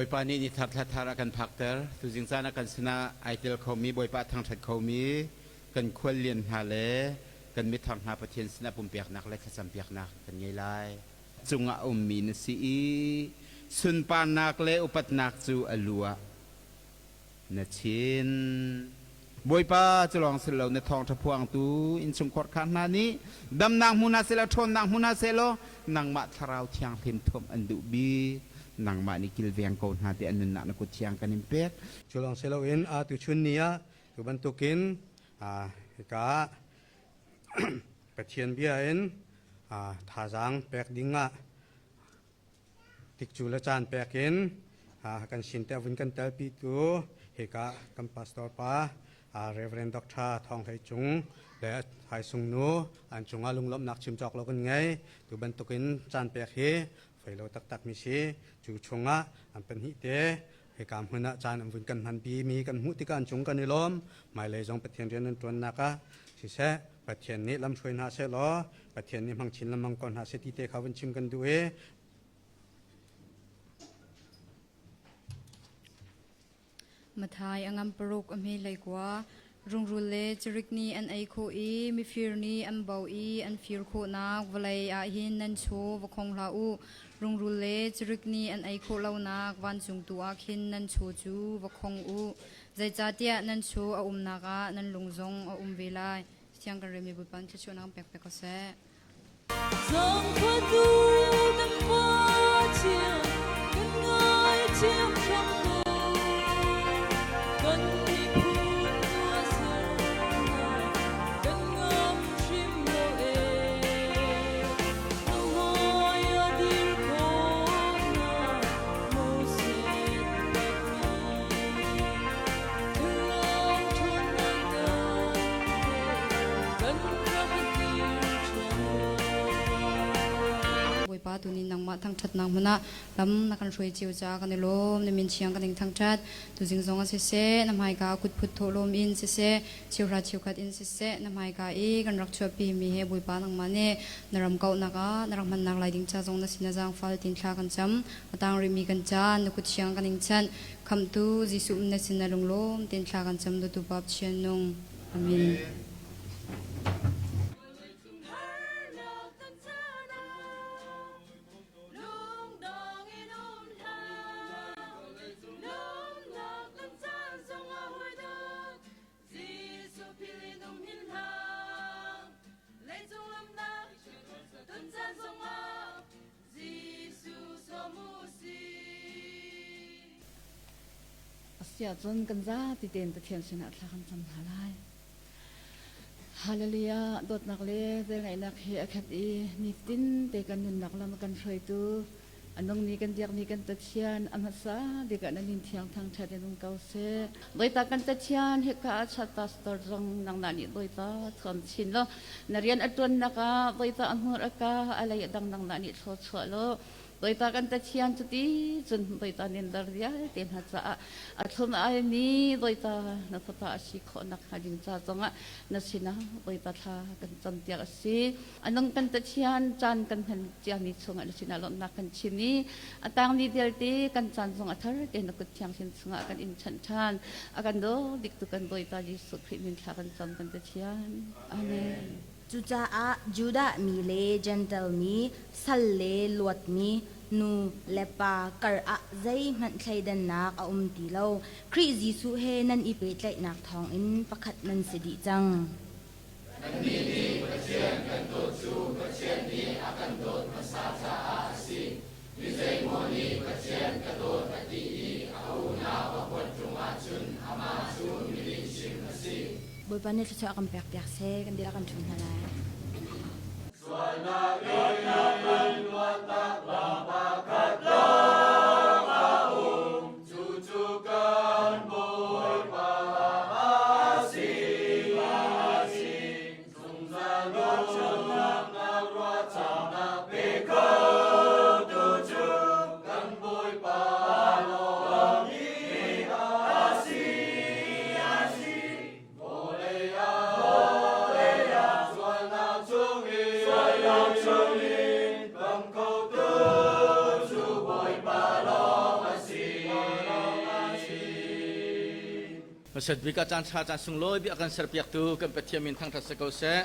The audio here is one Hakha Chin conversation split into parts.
Bawipa nih ni thar thla thar a kan phakter. Tuzing caan ah kan sinah ai tel khomi Bawipa a thangṭhat khomi kan khuallian hna le kan mithar hna Pathian sinah pumpeknak le thlacampiaknak kan ngei lai. Cungah a ummi na si i sunparnak le upatnak cu a lu ah na chin. Bawipa cu lawng si lo na thawngṭha phuangtu innchungkhar kha hna nih damnak hmu hna sehlaw ṭhawnnak hmu hna sehlaw nangmah thlarau thianghlim thuamh an duh bik. Nangmah nih kilveng ko hna tiah nunnak na kut thiang kan in pek. Cu lawng si loin a tuchun ni ah tu bantukin hika ah Pathian bia in thazaang pek ding ah Tikcu le caan pek in kan sin te vun kan telpi tu hika kan pastor pa Reverend Dr. Thawng Hlei Cung le Hai Sung Nu an cungah lunglawmhnak chim cawk lo kan ngei. Tu bantukin caan pek hi fei lo taktak mi si. Cu chungah an pahnih te hika hmun ah caan an vun kan hmanpi mi kan hmuh tikah an cung kan i lawm. Hmailei zong Pathian rian an ṭuannak ah siseh Pathian nih lamhruai hna sehlaw Pathian nih hmang chin lengmang ko hna seh ti te kha vun chim kan duh i Mathai a ngam paruk a hme hlei kua. Rungrul le cirik nih an ei khawh i mifir nih an bo i an fir khawhnak vawlei ah hin nan chaw va khong hlah u. Rungrul le cirik nih an ei khawh lonak vancung tu ah khin nan chaw cu va khong u. Zeicahtiah nan chaw a umnak ah nan lung zong a um ve lai. Thiang kan remi Bawipa thluachuahnak pek pek ko seh. Zangfatu kan pa thiang kan ngai thiam hram ko kan miphun tuahsernak kan ngam hrim lo ee na hmai a dir khawhnak Moses pekmi thlarau ṭhawnnak kan pek kan ram a kir ṭhan Bawipa tuni nangmah thangṭhatnak hmun ah lam na kan hruai cio caah kan i lawm. Na min thiang kan in thangṭhat. Tuzing zong ah siseh, na hmaika kut phut thawhlawm in siseh, cheuhra cheukhat in siseh, na hmaika i kan rak chuahpi mi he Bawipa nangmah nih na ram kauhnak ah na rak hmannak lai ding ca zong na sin ah zaangfal tin thla kan cam. A tang rihmi kan caan na kut thiang kan in chanh. Khamhtu Jesuh na sin ah lunglawm tein thla kan cam dawtu Pa Pathian nung. Amen. Asiahcun kan zapi tein Pathian sinah thla kan cam hna lai. Hallelujah! Dawtnak le velngeihnak he a khat i nitin te kan nunnak lam a kan hruaitu a nungmi kan biakmi kan Pathian a hmasa bik ah na min thiang thangṭhat in um ko seh. Bawipa kan Pathian hika ah chat pastor zong nangmah nih Bawipa thuam chin law na rian a ṭuannak ah Bawipa a hmur a ka a lei a dang nangmah nih thluachuah law Bawipa kan Pathian cuti cun Bawipa nindar vialte hna caah a thlum aimi Bawipa na fapa a si khawh nakhnga ding ca zongah na sinah Bawipa thla kan campiak a si. A nung kan Pathian caan kan hman ciami chungah na sinah lawmhnak kan chim i a tangmi vialte kan caan zong a thar te na kut thianghlim chungah kan in chanh ṭhan. A kan daw biktu kan Bawipa Jesuh Khrih min thla kan cam kan Pathian. Amen. Cucaah Judah mi le Jentail mi, sal le luatmi, nu le pa kar ah zeihmanh thleidannak a um ti lo. Khrih Jesuh he nan i pehtlaihnak thawngin pakhat nan si dih cang. Kannih nih Pathian kan dawt cu Pathian nih a kan dawt hmasa caah a si. Mi zeimaw nih Pathian ka dawt a ti i a unau a huat ṭung ahcun amah cu mi lihchim a si. Bawipa nih thluachuah kan pek piak seh, kan dihlak kan ṭhum hna lai. Sualnak in luatnak lam pakhat lawng a um, cucu kan Bawipa a si. Zungzal ruahchannak ruahchannak pe kho tu cu kan Bawipa lawng hi a si. Vawlei ah sualnak chungin dam khotu. Hmasat bik ah caan ṭha caan sunglawi bik a kan serpiaktu kan Pathian min thangṭhat si ko seh.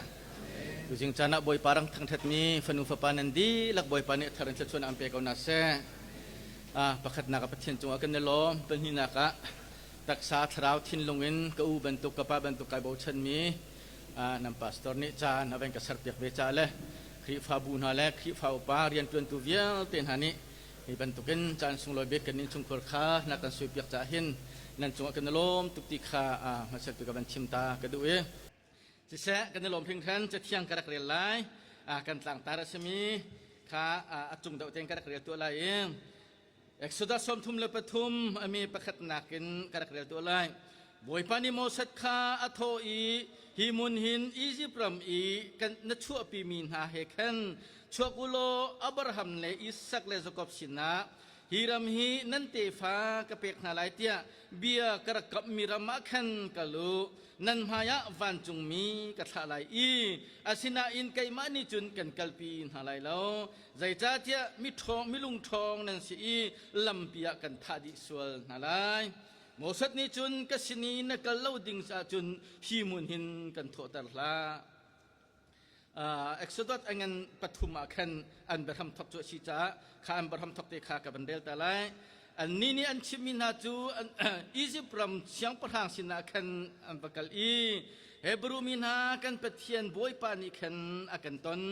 Tuzing caan ah Bawipa rang thangṭhatmi fanu fapa nan dihlak Bawipa nih a thar in thluachuah an pe ko hna seh. Ah, pakhatnak ah Pathian cungah kan i lawm, pahnihnak ah taksa thlarau thinlung in ka u bantuk ka pa bantuk kai bochanmi ah, nan pastor nih caan a van ka serpiak ve ca le Khrihfabu hna le Khrihfa upa rianṭuantu vialte hna nih Hi bantukin caan sunglawi bik kan innchungkhar kha na kan suipiak caah hin nan cungah kan i lawm tuk ti kha hmasat bik van chim ta ka duh i siseh kan i lawm hringhran cathiang ka rak rel lai kan tlangtar a simi kha a cung deuh tein ka rak rel tuah lai i Exodus 33 ami pakhatnak in ka rak rel tuah lai Bawipa nih Moses kha a thawh i hi hmun hin Izipt ram i kan na chuahpimi hna he khan chuak u law Abraham le Isak le Jakob sinah hi ram hi nan tefa ka pek hna lai tiah bia ka rak kamhmi ram ah khan kal u. Nan hmaiah vancungmi ka thlah lai i asinain keimah nih cun kan kalpi hna lai lo. Zeicahtiah miṭhawng milung ṭhawng nan si i lampi ah kan thah dih sual hna lai. Moses nih cun ka sin i na kal lo ding ahcun hi hmun hin kan thawhter hlah. Uh, Exodus a ngan pathum ah khan an biahram thok cu a si caah kha an biahram thok te kha ka van rel ta lai. Annih nih an chimmi hna cu Izipt ram siangpahrang sinah khan an va kal i Hebru mi hna kan Pathian Bawipa nih khan a kan ton.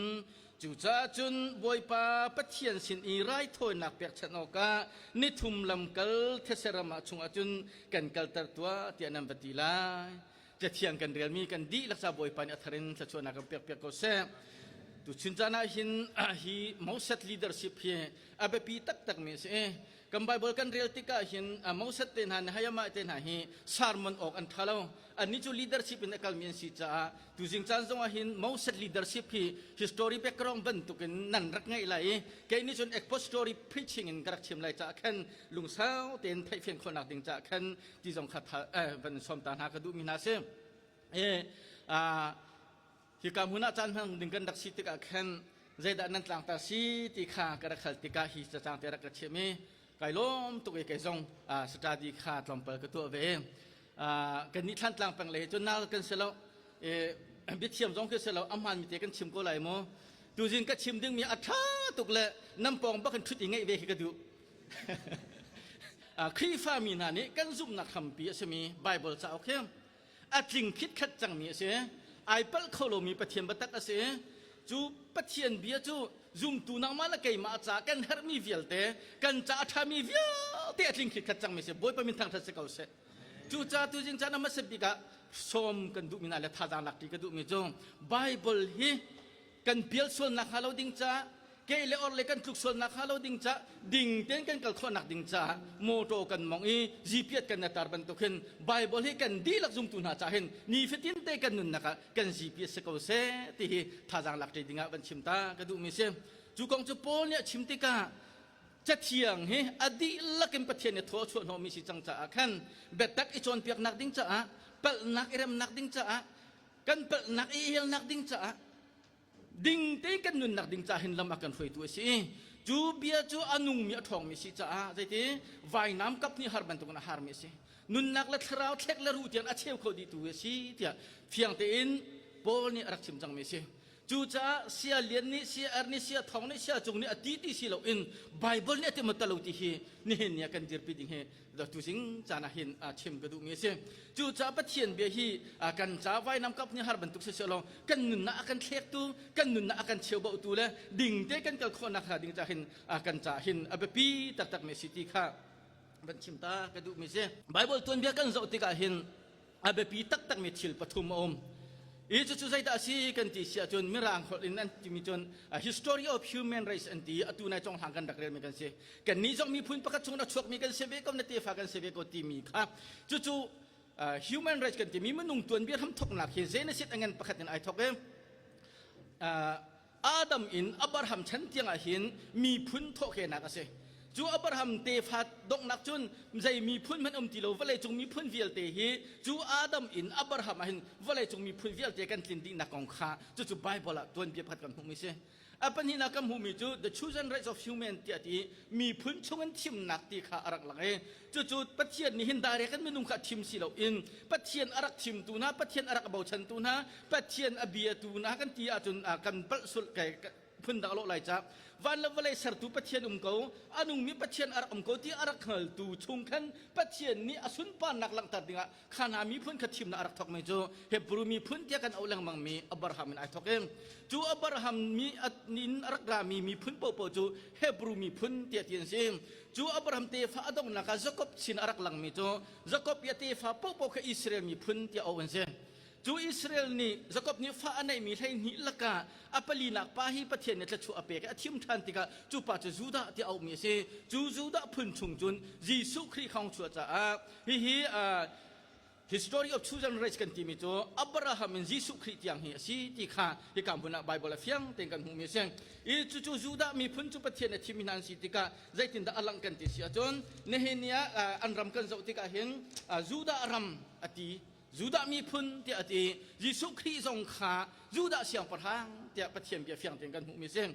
Cucaah cun Bawipa Pathian sin i raithawinak pekchanh awkah nithum lamkal thetse ram ah chungah cun kan kalter tuah tiah nan va ti lai. Cathiang kan relmi kan dihlak ca Bawipa nih a thar in thluachuahnak kan pekpiak ko seh. Tuchun caan ah hin hi Moses leadership hi a biapi taktakmi a si. Kan Bible kan rel tikah hin Moses te hna Nehemiah te hna hi sermon awk an ṭha lo. Annih cu leadership in a kalmi an si caah tuzing caan zongah hin Moses leadership hi history background bantukin nan rak ngeih lai i kei nih cun expository preaching in ka rak chim lai caah khan lungsau tein theihfian khawhnak ding caah khan ti zong kha van sawm ta hna ka duhmi hna si. E, hika hmun ah caan hmang ding kan rak si tikah khan zeidah nan tlangtar si ti kha ka rak hal tikah hi cacang te rak ka chim i kai lawm tuk i kei zong study kha tlawmpal ka tuah ve. Kan nih Thlantlang peng lei cun nal kan si lo biathiam zong khi si lo a hmaan mi te kan chim ko lai mu tuzing ka chim ding mi a ṭha tuk le nan pawng bak in ṭhut i ngeih ve khi ka duh Khrihfa mi hna nih kan zumhnak hrampi a simi Bible cauk hi a tling khitkhat cangmi a si. Ai palh kho lomi Pathian biatak a si. Cu Pathian bia cu zumtu nangmah le keimah ca kan herhmi vialte, kan ca a ṭhami vialte a tling khitkhat cangmi a si. Bawipa min thangṭhat si ko seh. Cucaah tuzing caan a hmasa bik ah sawm kan duhmi hna le thazaang lakṭi ka duhmi cu Bible hi kan pial sualnak hnga lo ding caah ke le or le kan tluk sualnak hnga lo ding caah ding tein kan kal khawhnak ding caah motor kan mong i GPS kan tar bantuk hin Bible hi kan dihlak zumtu hna caah hin nifatin te kan nunnak ah kan GPS si ko seh ti hi thazaang lak ṭi dingah van chim ta ka duhmi si cu kong cu Paul nih a chim tikah cathiang hi a dihlak in Pathian nih thaw a chuah hnawhmi si cang caah khan biatak i cawnpiaknak ding caah palhnak i remnak ding caah kan palhnak i helnak ding caah ding tein kan nunnak ding caah hin lam a kan hruaitu a si cu bia cu a nungmi a ṭhawngmi si caah zeiti vainam kap nih har bantukin a harmi a si nunnak le thlarau thlek le ruh tiang a cheu kho dihtu a si tiah fiang tein Paul nih a rak chim cangmi a si Cucaah sia lian nih sia er nih sia thong nih sia cung nih a ti ti si loin Bible nih a ti maw lo ti hi nihin ni ah kan dirpi ding hi tuzing caan ah hin chim ka duhmi a si. Cucaah Pathian bia hi kan ca vainam kap nih har bantuk si law kan nunnak a kan thlektu kan nunnak a kan cheubauhtu le ding te kan kal khawhnak hnga ding ca hin kan ca hin a biapi taktak mi si ti kha van chim ta ka duhmi si. Bible tuanbia kan zoh tikah hin a biapi taktakmi thil pathum a um. I cucu zeidah a si kan ti si ahcun Mirang holh in an timi cun a history of human race an ti atu nai conghlang kan rak relmi kan si. Kannih zong miphun pakhat chung a chuakmi kan si ve ko na tefa kan si ve ko timi kha cucu human race kan timi minung tuanbia hramthoknak hi Genesis a ngan pakhat in ai thok i Adam in Abraham chan tiangah hin miphun thawhkehnak a si. Cu Abraham tefa donghnak cun zei miphun hmanh um ti lo vawleicung miphun vialte hi cu Adam in Abraham ah hin vawleicung miphun vialte kan tlin dihnak kong kha cucu Bible ah tuanbia pakhat kan hmuhmi si. A pahnihnak kan hmuhmi cu the chosen race of human tiah ti miphun chung in thimnak ti kha a rak lang i cucu Pathian nih hin direct in minung kha thim si loin Pathian a rak thimtu hna, Pathian a rak bochantu hna, Pathian a biatu hna kan ti ahcun kan palh sulh phun dah lawh lai ca van le vawlei sertu Pathian um ko a nungmi Pathian a rak um ko ti a rak hngaltu chung khan Pathian nih a sunparnak langhter dingah Khana miphun kha thimnak a rak thawkmi cu Hebrew miphun tiah kan auh lengmangmi Abraham in ai thawk i cu Abraham mi in a rak rami miphun paohpaoh cu Hebrew miphun tiah ti an si. Cu Abraham tefa a donghnak ah Jakob sin a rak langmi cu Jakob i a tefa paohpaoh kha Israel miphun tiah auh an si. Cu Israel nih Jakob nih fa a neihmi 12 lakah a palinak pa hi Pathian nih thluachuah a pek i a thim ṭhan tikah cu pa cu Judah tiah auhmi a si. Cu Judah phun chung cun Jesuh Khrih kha hung chuah caah hihi uh, history of chosen race kan timi cu Abraham in Jesuh Khrih tiang hi a si ti kha hika hmun ah Bible a fiang tein kan hmuhmi a si. I cucu Judah miphun cu Pathian a thimmi hna an si tikah zeitindah a langh kan ti si ahcun nihin ni ah an ram kan zoh tikah hin Judah ram a ti Judah miphun tiah a ti. Jesuh Khrih zong kha Judah siangpahrang tiah Pathian bia fiang tein kan hmuhmi a si.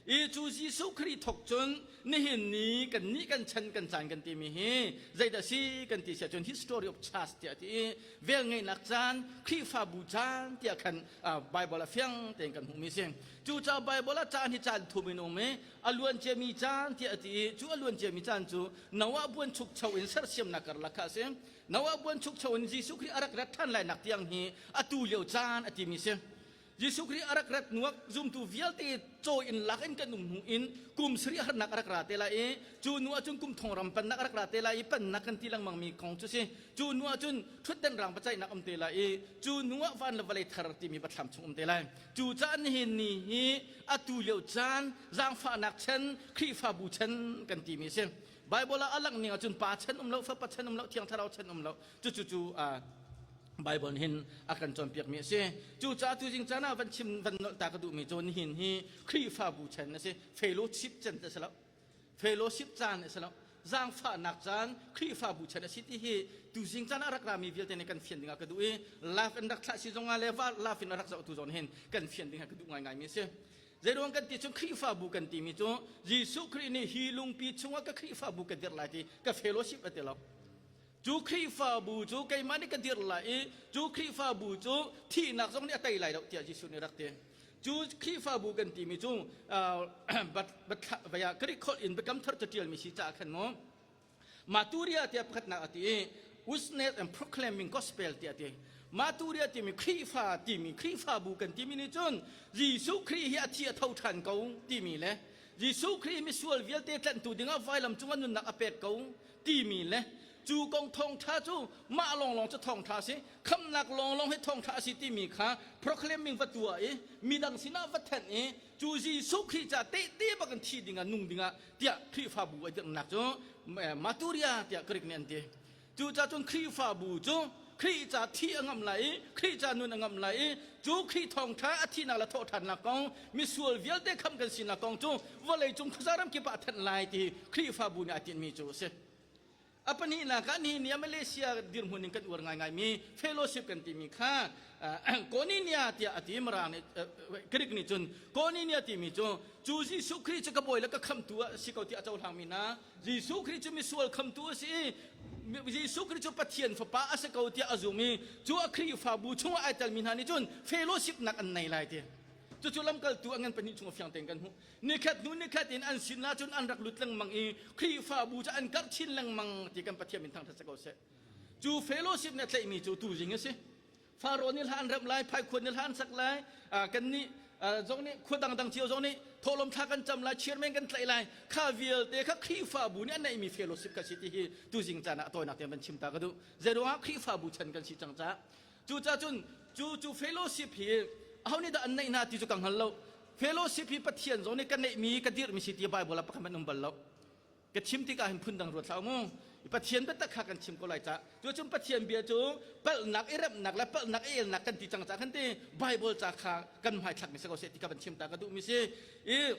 I cu Jesuh Khrih thawk cun nihin ni kan nih kan chan kan caan kan timi hi zeidah si kan ti siah cun history of church tiah a ti i velngeihnak caan Khrihfabu caan tiah khan Bible ah fiang tein kan hmuhmi a si. Cucaah Bible ah caan hi caan thum in um i a luan ciami caan tiah a ti i cu a luan ciami caan cu Noah buanchukcho in sersiamnak karlak kha a si. Noah buanchukcho in Jesuh Khrih a rak rat ṭhan lainak tiang hi atu lio caan a timi si. Jesuh Khrih a rak rat hnuah zumtu vialte cawi in lak in kan um hnu in kum sarih harnak a rak ra te lai i cu hnu ahcun kum thong ram pannak a rak ra te lai i pannak kan ti lengmang mi kong cu si. Cu hnu ahcun ṭhutden rang biaceihnak um te lai i cu hnu ah van le vawlei thar timi biathlam chung um te lai. Cu caan nihin ni hi atu lio caan zaangfahnak chan Khrihfabu chan kan timi a si. Bible ah a langh ning ahcun pa chan um lo, fapa chan um lo, thiang thlarau chan um lo. Cucu cu Bible hin a kan cawnpiakmi a si. Cucaah tuzing caan ah van chim van nolh ta ka duhmi cu nihin hi Khrihfabu chan a si. Fellowship chan a si lo. Fellowship caan a si lo. Zaangfahnak caan Khrihfabu chan a si ti hi tuzing caan ah rak rami vialte nih kan fian dingah ka duh i live in rak thlah si zongah le live in a rak zohtu zong hin kan fian dingah ka duh ngaingaimi a si. Zeiruang kan ti cun Khrihfabu kan timi cu Jesuh Khrih nih hi lungpi chungah ka Khrihfabu ka dirh lai ti ka fellowship a ti lo. Cu Khrihfabu cu keimah nih ka dirh lai i cu Khrihfabu cu thihnak zong nih a tei lai lo tiah Jesuh nih rak ti. Cu Khrihfabu kan timi cu Greek holh in Biakam Thar caṭialmi si caah khan mu Maturia tiah pakhatnak a ti i witness and proclaiming gospel tiah a ti. Maturia timi Khrihfa timi Khrihfabu kan timi nih cun Jesuh Khrih hi a thi a tho ṭhan ko timi le Jesuh Khrih misual vialte tlanhtu dingah vailam cungah nunnak a pek ko timi le cu kong thawngṭha cu mah lawnglawng cu thawngṭha a si khamnak lawnglawng hi thawngṭha a si timi kha proclaiming va tuah i midang sinah va thanh i cu Jesuh Khrih ca tehte bak in thi dingah nung dingah tiah Khrihfabu a dirhnak cu Maturia tiah Greek nih an ti. Cucaah cun Khrihfabu cu Khrih ca thi a ngamh lai i Khrih ca nun a ngamh lai i cu Khrih thawngṭha a thihnak le thawhṭhannak kong misual vialte khamh kan sinak kong cu vawlei cung khuaza ram kip ah a thanh lai ti Khrihfabu nih a tinhmi cu a si. A pahnihnak ah nihin ni ah Malaysia dirhmun in kan uar ngaingaimi fellowship kan timi kha Koinonia tiah a ti Mirang nih Greek nih cun Koinonia timi cu cu Jesuh Khrih cu ka bawi le ka khamtu a si ko tiah a cohlangmi hna Jesuh Khrih cu misual khamtu a si i Jesuh Khrih cu Pathian fapa a si ko tiah a zum i cu a Khrihfabu chungah ai telmi hna nih cun fellowship nak an nei lai ti cucu lamkaltu a ngan pahnih chung a fiang tein kan hmuh Nikhat hnu nikhat in an sin ahcun an rak lut lengmang i Khrihfabu cu an karh chin lengmang ti kan Pathian min thangṭhat si ko seh. Cu fellowship nih a tlaihmi cu tuzing a si. Faro nih hla an remh lai, Phaikhuan nih hla an sak lai, kan nih zong nih khua dangdang cio zong nih thawhlawm thla kan cam lai, chairman kan tlaih lai. Kha vialte kha Khrihfabu nih a neihmi fellowship ka si ti hi tuzing caan ah a tawinak tein van chim ta ka duh. Zeiruangah Khrihfabu chan kan si cang caah. Cucaah cun cu cu fellowship hi aho nih dah an neih hna ti cu ka hngal lo. Fellowship hi Pathian zong nih ka neihmi ka dirhmi si ti Bible ah pakhat hmanh um bal lo. Ka chim tikah hin phundang ruat hlah mu. Pathian biatak kha kan chim ko lai ca. Cucun Pathian bia cu palhnak i remhnak le palhnak i elnak kan ti cang ca kan ti Bible ca kha kan hmaithlak mi si ko seh ti ka van chim ta ka duhmi si. I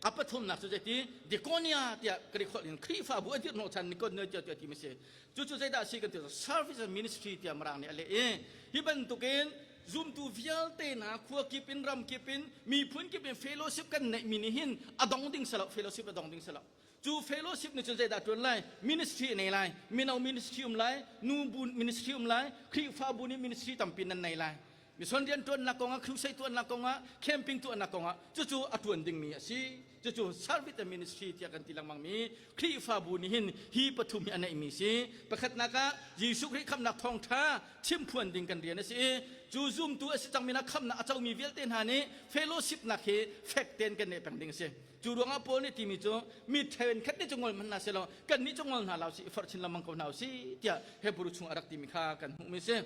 a pathumnak cu zeiti Diakonia tiah Greek holh in Khrihfabu a dirh hnawhchan Nikonia tiah tiah timi si. Cucu zeidah a si kan ti service and ministry tiah Mirang nih a leh i hi bantukin. Zumtu vialte hna khua kip in ram kip in miphun kip in fellowship kan neih mi nih hin a dong ding salo, fellowship a dong ding salo. Cu fellowship nih cun zeidah ṭuan lai? Ministry nei lai, mino ministry um lai, nu bu ministry um lai, Khrihfabu nih ministry tampi nan nei lai. Mission rian ṭuannak kongah, crusade tuannak kongah, camping tuahnak kongah cucu a ṭuan dingmi a si. Cucu service and ministry tiah kan ti lengmang mi Khrihfabu nih hin hi pathum hi a neihmi si. Pakhatnak ah Jesuh Khrih khamhnak thawngṭha chimphuan ding kan rian a si i cu zumtu a si cangmi hna khamhnak a comi vialte hna nih fellowship nak hi fek tein kan neih peng ding a si. Cu ruangah Paul nih timi cu mi khat nih cu ngol hmanh hna selaw kan nih cu ngol hna lo si i forh chin lengmang ko hna usih tiah Hebrew chung a rak timi kha kan hmuhmi si.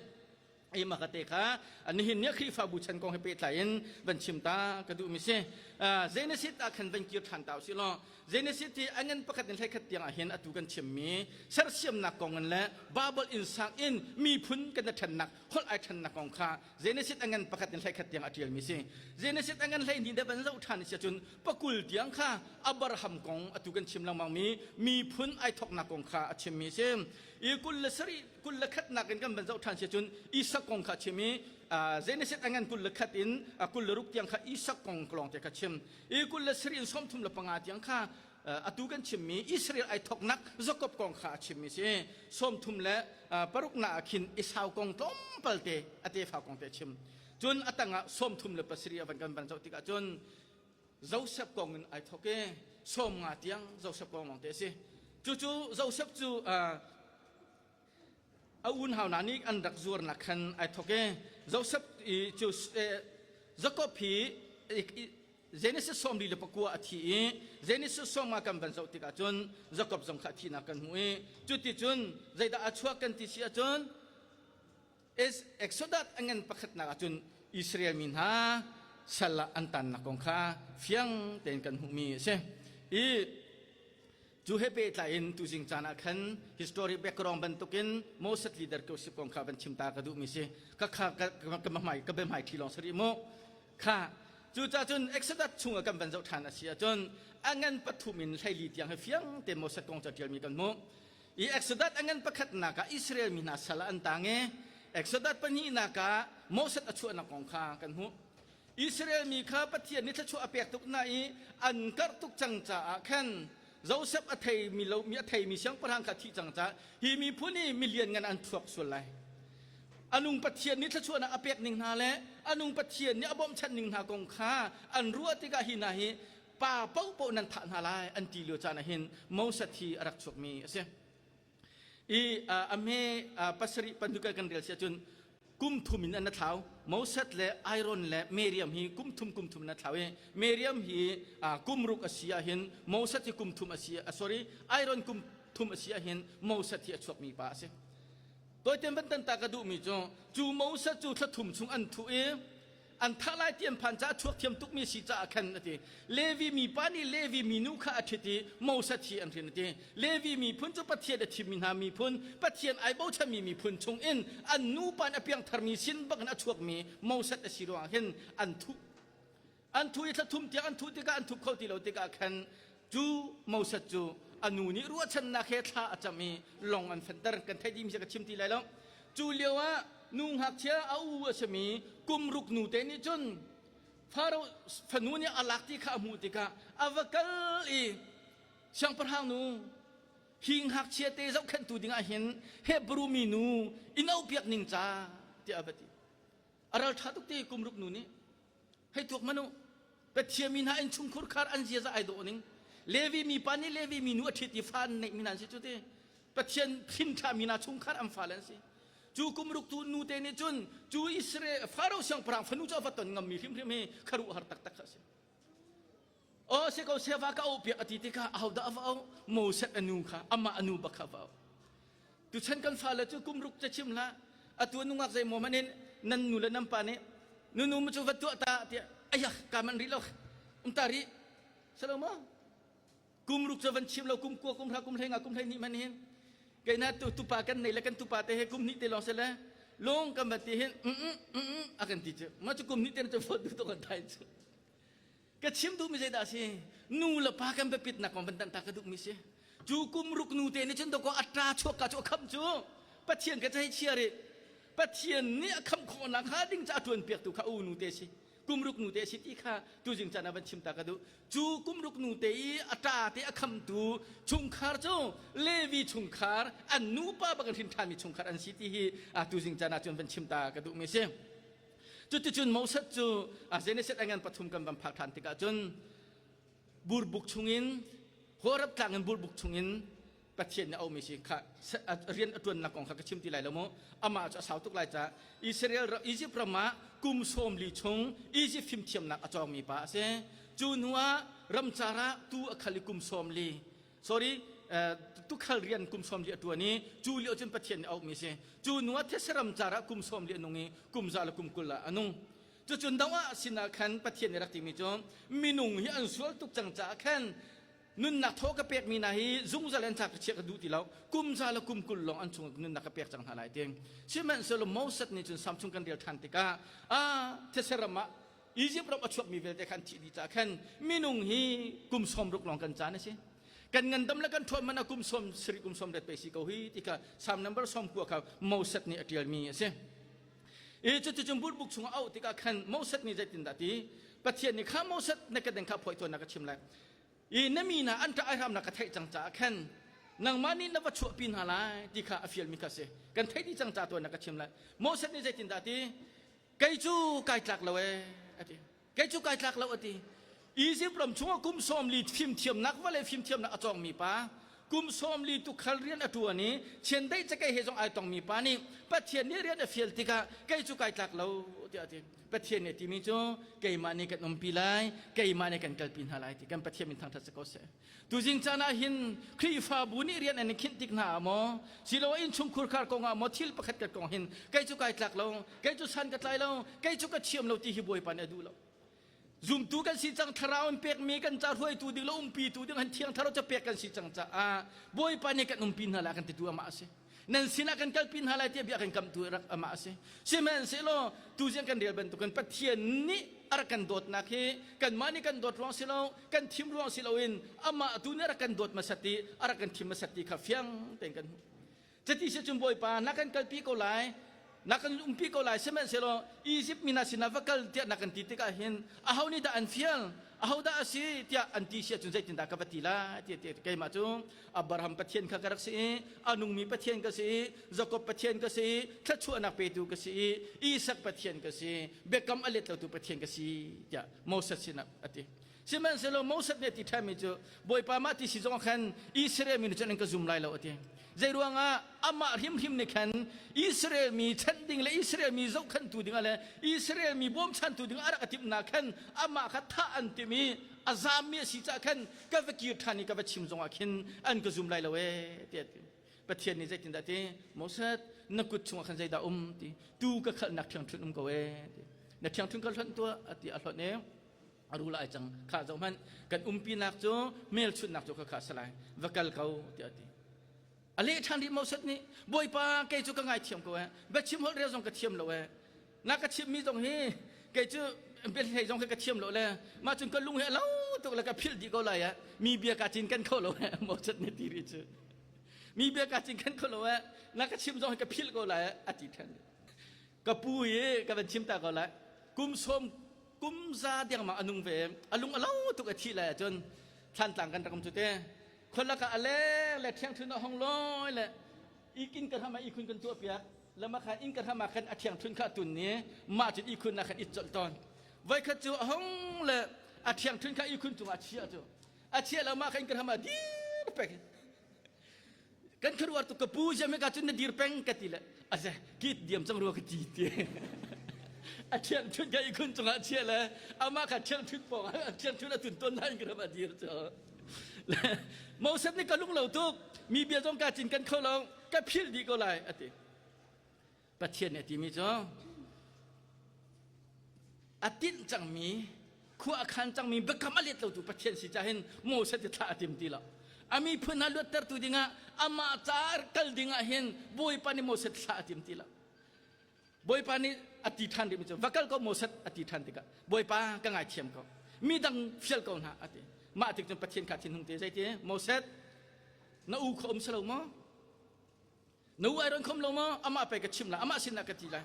Ei maka te kha nihin ni Khrihfabu chan kong he pehtlai in van chim ta ka duhmi si. Genesis ah khan van kir ṭhan ta usih law Genesis hi a ngan pakhat in hleikhat tiang ah hin atu kan chimmi sersiamnak kong in le Babel innsang in miphun kan i ṭhennak holh ai ṭhennak kong kha Genesis a ngan pakhat in hleikhat tiang a ṭialmi si. Genesis a ngan 12 de van zoh ṭhan si ahcun pakul tiang kha Abraham kong atu kan chim lengmangmi miphun ai thawknak kong kha a chimmi si. I 27 21 nak in kan van zoh ṭhan si ahcun Isak kong kha a chim i Genesis a ngan 21 in 26 tiang kha Isak kong lawng te kha chim. I 27 in 35 tiang kha atu kan chimmi Israel ai thawknak Jakob kong kha a chimmi si. 36 na ah khin Esau kong tlawmpal te a tefa kong te a chim. Cun a tangah 37 a van kan van zoh tikah cun Joseph kong in ai thawk i 50 tiang Joseph kong lawng te a si. Cucu Joseph cu a unau hna nih an rak zuarnak khan ai thawk i Joseph i cu Jakob hi Genesis 49 a thi i Genesis 50 kan van zoh tikah cun Jakob zong kha a thihnak kan hmuh i cuticun zeidah a chuak kan ti si ahcun Exodus a ngan pakhatnak ahcun Israel mi hna sal ah an tannak kong kha fiang tein kan hmuhmi a si. I cu he pehtlai in tuzing caan ah khan history background bantukin Moses leader Joseph kong kha van chim ta ka duhmi si. Ka kha ka ka hmai ka bia hmai ṭhi lawng sari mu. Kha cucaah cun Exodus chung ah kan van zoh ṭhan a si ahcun a ngan pathum in 14 tiang hi fiang tein Moses kong ca ṭialmi kan hmuh. I Exodus a ngan pakhatnak ah Israel mi hna sal ah an tang i Exodus pahnihnak ah Moses a chuahnak kong kha kan hmuh. Israel mi kha Pathian nih thluachuah a pek tuk hna i an karh tuk cang caah khan Joseph a theimi lo mi a theimi siangpahrang kha thih cang caah hi miphun hi milian ngan an chuak sual lai. Anung Pathian nih thluachuahnak a pek ning hna le anung Pathian nih a bawmhchanh ning hna kong kha an ruah tikah hi hna hi pa paohpaoh nan thah hna lai an ti lio caan ah hin Moses hi a rak chuakmi a si. I a hme pasarih panhnih kan rel si ahcun kum thum in an thlau. Moses le Aaron le Miriam hi kum thum kum thum in an thlau i Miriam hi kum ruk a si ahhin Moses hi kum thum a si sorry Aaron kum thum a si ahhin Moses hi a chuakmi pa a si. Tawitein van tan ta ka duhmi cu cu Moses cu thla thum chung an thuh i an thah lai ti an phan caah chuak thiam tukmi si caah khan a ti. Levi mipa nih Levi minu kha a ṭhit i Moses hi an hrin a ti. Levi miphun cu Pathian a thimmi hna miphun, Pathian ai bochanmi miphun chung in an nupa in a piangtharmi sin bak in a chuakmi Moses a si ruangah hin an thuh. An thuh i thla thum tiang an thuh tikah an thup kho ti lo tikah khan cu Moses cu a nu nih ruahchannak he thla a cam i lawng an fenhter. Kan theih dihmi ka chim ti lai lo. Cu lio ah nu ngakchia a u a simi kum ruk nu te nih cun Faro fanu nih a lak ti kha a hmuh tikah a va kal i siangpahrang nu hi ngakchia te zohkhenhtu dingah hin Hebru mi nu in auhpiak ning ca tiah a va ti. A ral ṭha tuk ti kum ruk nu nih hei tuak hmanh u Pathian mi hna innchungkhur khar an ziaza ai dawh ning Levi mipa nih Levi minu a ṭhit i fa an neih mi hna an si cu ti Pathian hrin ṭha mi hna chungkhar an fale an si cu kum ruk tu nu te nih cun cu Israel Faro siangpahrang fanu cu a va ton ngammi hrimhrim hi kharuh har taktak kha a si Aw si ko seva ka auh piak a ti tikah ahodah a va auh Moses a nu kha amah a nu bak kha a va auh Tuchan kan fale cu kum ruk ca chim hlah. Atu nungak zeimaw hmanh in nan nu le nan pa nih nunu mu cu va tuah ta tiah ayah ka man rih lo um ta rih salo maw kum ruk cu van chim lo kum kua kum hra kum hlei nga kum hlei hnih man hin kei na tu tupa kan nei le kan tupa te he kum hnih te lawng se le lung kan va ti hin mm mm mm a kan ti cu ma cu kum hnih te cu phot du to kan thai cu Ka chim duhmi zeidah a si? Nu le pa kan biapitnak kong van ta ka duhmi si. Cu kum ruk nu te nih cun dawkaw a ṭa chuak ka cu a khamh cu Pathian ka hei chia rih. Pathian nih a khamh khawhnak hnga ding ca a ṭuanpiaktu kha a unu te a si. Kumruk nu te a si ti kha tuzing caan ah van chim ta ka duh. Cu kumruk nu te i a ṭa te a khamtu chungkhar cu Levi chungkhar an nupa bak in hrin ṭhanmi chungkhar an si ti hi tuzing caan ah cun van chim ta ka duhmi a si. Cuticun Moses cu Genesis a ngan pathum kan van phak ṭhan tikah cun burbuk chungin Horeb tlang in burbuk chungin Pathian nih a aumi si kha rian a ṭuannak kong kha ka chim ti lai lo mu. Amah cu a sau tuk lai caah Israel ram Egypt ram ah kum 40 chung Egypt fimthiamnak a cawngmi pa a si. Cu hnu ah ramcar ah tu a khal i kum 40 sorry tukhal rian kum 40 a ṭuan i cu lio cun Pathian nih a auhmi a si. Cu hnu ah these ramcar ah kum 40 a nung i kum za le kum 20 ah a nung. Cucun do ah sinah khan Pathian nih rak timi cu minung hi an sual tuk cang caah khan nunnak thaw ka pekmi hna hi zungzal an ca ka chiah ka duh ti lo kum za le kum 20 lawng an chung nunnak ka pek cang hna lai ti sihmanhsehlaw Moses nih cun Samsung kan rel ṭhan tikah ah these ram ah Egypt ram a chuakmi vialte khan thih dih caah khan minung hi kum 60 lawng kan caan a si kan ngandam le kan ṭhawn man ah kum 70 kum 80 pe si ko hi ti kha Psalm number 90 kha Moses nih a ṭialmi a si I cuticun burbuk chungah auh tikah khan Moses nih zeitindah ti Pathian nih kha Moses na ka deng kha phuai tuan na ka chim lai i na mi hna an ṭah ai hramnak ka theih cang caah khan nangmah nih na va chuahpi hna lai ti kha a fialmi kha si kan theih dih cang ca tuan na ka chim lai Moses nih zeitindah ti kei cu kai tlak lo ee a ti kei cu kai tlak lo a ti Egypt ram chungah kum 40 fimthiamnak vale fimthiamnak a cawngmi pa kum 40 tukhal rian a ṭuan i chiandeih cakei he zong ai tongmi pa nih Pathian nih rian a fial tikah kei cu kai tlak lo tiah a ti Pathian nih a timi cu keimah nih kan umpi lai keimah nih kan kalpi hna lai ti kan Pathian min thangṭhat si ko seh Tuzing caan ah hin Khrihfabu nih rian an in khinh tik hna ah maw siloah innchungkhur khar kong ah maw thil pakhat kat kong hin kei cu kai tlak lo kei cu san ka tlai lo kei cu ka thiam lo ti hi Bawipa nih a duh lo zumtu kan si cang thlarau in pekmi kan ca hruaitu ding le umpitu ding han thiang thlarau ca pek kan si cang caah Bawipa nih kan umpi hna lai kan titu amah a si nan sinah kan kalpi hna lai tiah bia kan kamtu rak amah a si sihmanhsehlaw tuziang kan rel bantukin Pathian nih a rak kan dawtnak hi kanmah nih kan dawt ruang si lo kan thim ruang si loin amah tu nih a rak kan dawt hmasat i a rak kan thim hmasat ti kha fiang tein kan hmuh cuti si cun Bawipa na kan kalpi ko lai na kan umpi ko lai sihmanhsehlaw Izipt mi hna sinah va kal tiah na kan ti tikah hin aho nih dah an fial aho dah a si tiah an ti si ahcun zeitindah ka va ti lai tiah keimah cu Abraham Pathian kha ka rak si i a nungmi Pathian ka si i Jakob Pathian ka si i thluachuahnak petu ka si i Isak Pathian ka si biakam a let lotu Pathian ka si tiah Moses sinah a ti sihmanhsehlaw Moses nih a ti ṭhanmi cu Bawipa mah ti si zong khan Israel mi nih cun an ka zum lai lo a ti zei ruangah amah hrimhrim nih khan Israel mi chanh ding le Israel mi zohkhantu dingah le Israel mi bawmchantu dingah a rak a timhnak khan amah kha thah an timh i a zammi a si caah khan ka va kir ṭhan i ka va chim zongah khin an ka zum lai lo ee tiah ti Pathian nih zeitindah ti Moses na kut chungah khan zeidah um ti tu ka khalhnak ṭhiangṭhunh um ko ee ti na ṭhiangṭhunh ka hlonh tuah a ti a hlonh i a rul ai cang kha zoh hmanh kan umpinak cu hmelchunhnak cu khakha salai va kal ko tiah a ti a leh ṭhan rih Moses nih Bawipa kei cu ka ngaithiam ko ee biachim holh rel zong ka thiam lo ee na ka chimmi zong hi kei cu biahlei zong khi ka thiam lo le mah cun ka lung hi a lo tuk le ka philh dih ko lai ah mi bia ka cin kan kho lo eh Moses nih ti rih cu mi bia ka cin kan kho lo eh na ka chim zong hi ka philh ko lai ah a ti ṭhan ka pu hi ka van chim ta ko lai kum sawm kum za dengmang a nung ve a lung a lo tuk a thih lai ahcun thlantlang kan rak um cu te khualak ah a le le ṭhiangṭhun a hong lawi le ikin kan hama ikhun kan tuah piak lama khan inn kan hama khan a ṭhiangṭhun kha tun ni mah cun ikhun ah khan it colh tawn voikhat cu a hong le a ṭhiangṭhun kha ikhun cungah a chiah cu a chiah lo mah kha inn kan hama dir pek kan khuaruah tu ka pu ziam ka cun na dir peng ka ti le aze kit diam cang rua ka ti ti a ṭhiangṭhun kha ikhun cungah chiah le amah kha ṭhiangṭhun pawng a ṭhiangṭhun a tun tawn nain ka ram a dir cu Moses nih ka lung lo tuk mi bia zong ka cin kan kho lo ka philh dih ko lai a ti Pathian nih a timi cu a tinh cangmi khua a khan cangmi biakam a let lotu Pathian si cahin Moses ti thlah a tim ti lo a miphun hna luattertu dingah amah ca kal dingah hin Bawipa nih Moses thlah a tim ti lo Bawipa nih a ti ṭhan rihmi cu va kal ko Moses a ti ṭhan tikah Bawipa ka ngaithiam ko mi dang fial ko hna a ti mah tik cun Pathian kha thinhung te zeiti Moses na u kha um si lo maw? Na u ai ron khom lo maw? Amah pei ka chim lai, amah sinah ka ti lai.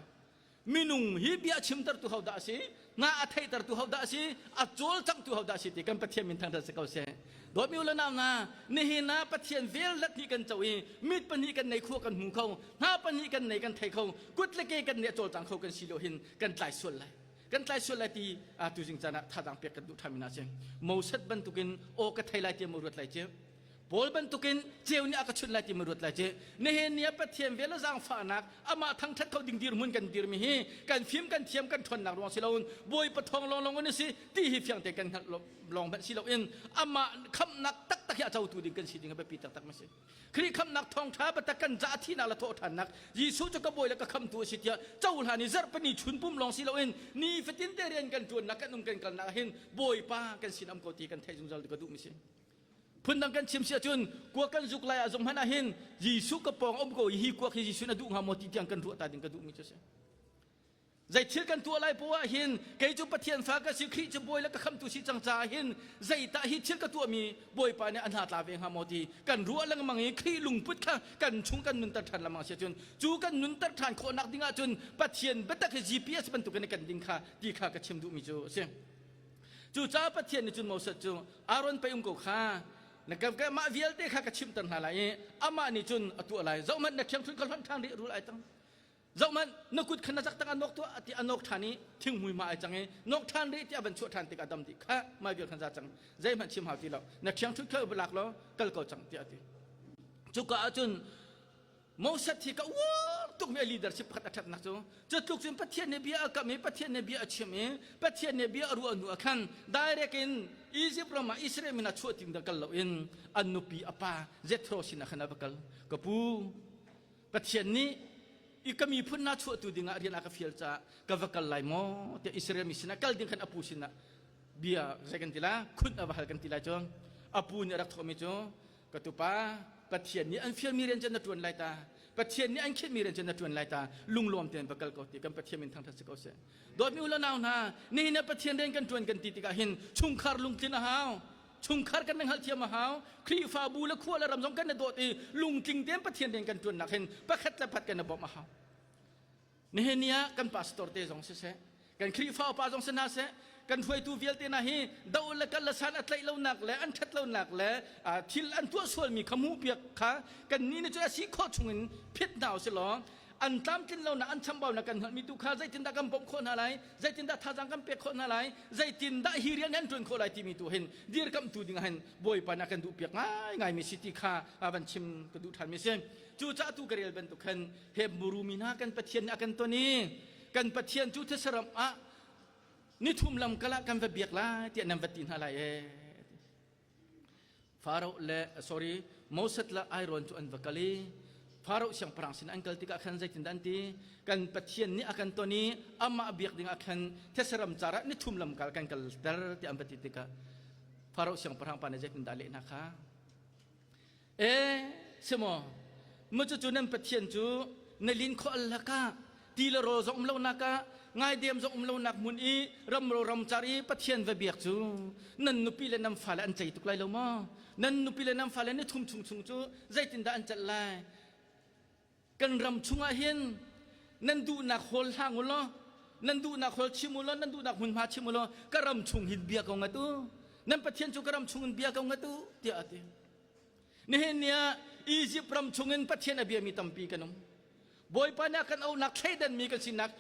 Minung hi bia chimtertu ho dah a si? Nga a theihtertu ho dah a si? A cawlcanghtu ho dah a si ti kan Pathian min thangṭhat si ko seh. Dawtmi u le nau hna, nihin ah Pathian vel let hnih kan co i mit pahnih kan nei khua kan hmu kho, hna pahnih kan nei kan thei kho, kut le ke kan nei a cawlcang kho kan si lo hin kan tlai sual lai. Kan tlai sual lai ti tuzing caan ah thazaang pek kan duh ṭhan mi hna si. Moses bantukin aw ka thei lai ti maw ruat lai ci. Paul bantukin ceu nih a ka chunh lai ti ma ruat lai ci. Nihin ni ah Pathian vel le zaangfahnak amah thangṭhat kho ding dirhmun kan dirmi hi kan fim kan thiam kan ṭhawnnak ruang si loin Bawipa thawng lawnglawng in a si ti hi fiang te kan hngalh lawng hmanh si loin amah khamhnak taktak hi a cotu ding kan si ding a biapi taktak ma si. Khrih khamhnak thawngṭha biatak kan ca thihnak le thawhṭhannak Jesuh cu ka bawi le ka khamtu a si tiah cohlan i zarhpini chun pum lawng si loin ni fatin te rian kan ṭuannak kan um kan kalnak hin Bawipa kan sin am ko ti kan theih zungzal ka duhmi si. Phundang kan chim si ahcun kuak kan zuk lai ah zong hmanh ah hin Jesuh ka pawng um ko i hi kuak hi Jesuh na duh hnga maw ti tiang kan ruah ta ding ka duhmi cu a si. Zei thil kan tuah lai poah hin kei cu Pathian fa ka si Khrih cu bawi le ka khamtu si cang caah hin zeitah hi thil ka tuahmi Bawipa nih a hna tla ve hnga maw ti kan ruah lengmang i Khrih lungput kha kan chung kan nunter ṭhan lengmang si ahcun cu kan nunter ṭhan khawhnak ding ahcun Pathian biatak hi GPS bantukin kan ding kha ti kha ka chim duhmi cu a si. Cucaah Pathian nih cun Moses cu Aaron pei um ko kha na ka mah vialte kha ka chimhter hna lai i amah nih cun a tuah lai zohhmanh na ṭhiangṭhunh kha hlonh ṭhan rih rul ai cang zohhmanh na kut kha na zak tak ah nok tuah ti a nok ṭhan i thinghmui ma ai cang i nok ṭhan rih ti a van chuah ṭhan tikah dam dih kha mai vial khan za cang zeihmanh chim hau ti lo na ṭhiangṭhunh kha lak law kal ko cang tiah a ti cuka ah cun Moses hi ka uar tukmi a leadership pakhat a ṭhatnak cu cutluk cun Pathian nih bia a kam i Pathian nih bia a chim i Pathian nih bia a ruah hnu ah khan direct in Egypt ram ah Israel min ah chuah tim dah kal loin an nupi a pa Jethro sin ah khan a va kal ka pu Pathian nih i ka miphun na chuahtu dingah rian a ka fial caah ka va kal lai maw tiah Israel mi sinah kal ding khan a pu sinah bia zei kan ti la khunh a va hal kan ti lai cu a pu nih a rak thawhmi cu Ka tupa, Pathian nih an fialmi rian cu na ṭuan lai ta. Pathian nih an khinhmi rian cu na ṭuan lai ta. Lunglawm tein va kal ko ti kan Pathian min thangṭhat si ko seh. Dawtmi u le nau hna, nihin ah Pathian rian kan ṭuan kan ti tikah hin chungkhar lungtlin a hau. Chungkhar kan hngalhthiam a hau. Khrihfabu le khua le ram zong kan i dawt i lungtling tein Pathian rian kan ṭuannak hin pakhat le pakhat kan i bawmh a hau. Nihin ni ah kan pastor te zong siseh, kan Khrihfa upa zong si hna seh, kan hruaitu vialte hna hi do le kal le san a tlaih lonak le an ṭhat lonak le thil an tuah sualmi kha hmuhpiak kha kan nih nih cun a si khawh chungin phit hna usih law an tlamtlin lonak an chambaunak kan hngalhmi tu kha zeitindah kan bawmh khawh hna lai zeitindah thazaang kan pek khawh hna lai zeitindah hi rian an ṭuan khawh lai timi tu hin dirkamhtu dingah hin Bawipa nih a kan duhpiak ngaingaimi si ti kha van chim ka duh ṭhanmi si cucaah tu ka rel bantuk khan Hebru mi hna kan Pathian nih a kan ton i kan Pathian cu thesaram ah nithum lam kal ah kan va biak lai tiah nan va ti hna lai ee. Pharaoh le sorry Moses le Aaron cu an va kal i Pharaoh siangpahrang sin an kal tikah khan zeitindah an ti kan Pathian nih a kan ton i amah biak dingah khan thesaram car ah nithum lam kal kan kalter tiah an va ti tikah Pharaoh siangpahrang pa nih zeitindah a leh hna kha E simaw mu cucu nan Pathian cu na lin khawh al lakah ti le rawl zong um lonak ah ngaidem zong um lonak hmun i ramro ramcar i Pathian va biak cu nan nupi le nan fale an cei tuk lai lo maw nan nupi le nan fale ni thum chung chung cu zeitindah an celh lai Kan ram chungah hin nan duhnak hawl hlang u law nan duhnak hawl chim u law nan duhnak hmunhma chim u law ka ram chung hin bia ko ngat u nan Pathian cu ka ram chung in bia ko ngat u tiah a ti. Nihin ni ah Egypt ram chungin Pathian a biami tampi kan um. Bawipa nih a kan auhnak thleidanmi kan sinak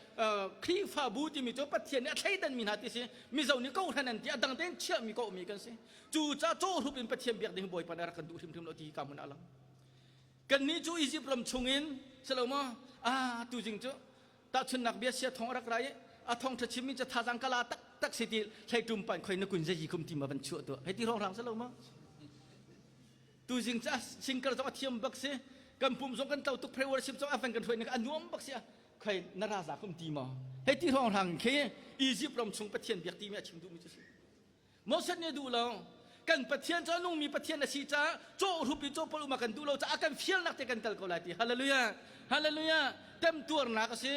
Khrihfabu timi cu Pathian nih a thleidanmi hna ti si Mizo nih kohhran an ti a dang tein chiahmi kohmi kan si. Cu caah cawhrup in Pathian biak ding Bawipa nih a rak kan duh hrimhrim lo ti hi ka hmun ah a lang. Kannih cu Izipt ram chungin si lo maw ah tuzing cu tahchunnak bia sia thong a rak ra i a thong ṭha chimmi cu thazaang kala taktak si ti hleitum pan khoi na kun zeyi kum ti ma van chuah tuah hei ti hrawnghrang si lo maw tuzing cu singkar zong a thiam bak si kan pum zong kan tlo tuk prayer worship zong a van kan hruai nak a nuam bak si khoi na raza kum ti maw hei ti hrawnghrang khi Izipt ram chung Pathian biak ti mi a chim duhmi cu si Moses nih a duh lo. Kan Pathian cu a nungmi Pathian a si caah cawhrup i cawhpolh um a kan duh lo caah a kan fialnak te kan kal ko lai ti. Hallelujah. Hallelujah. Temtuarnak a si.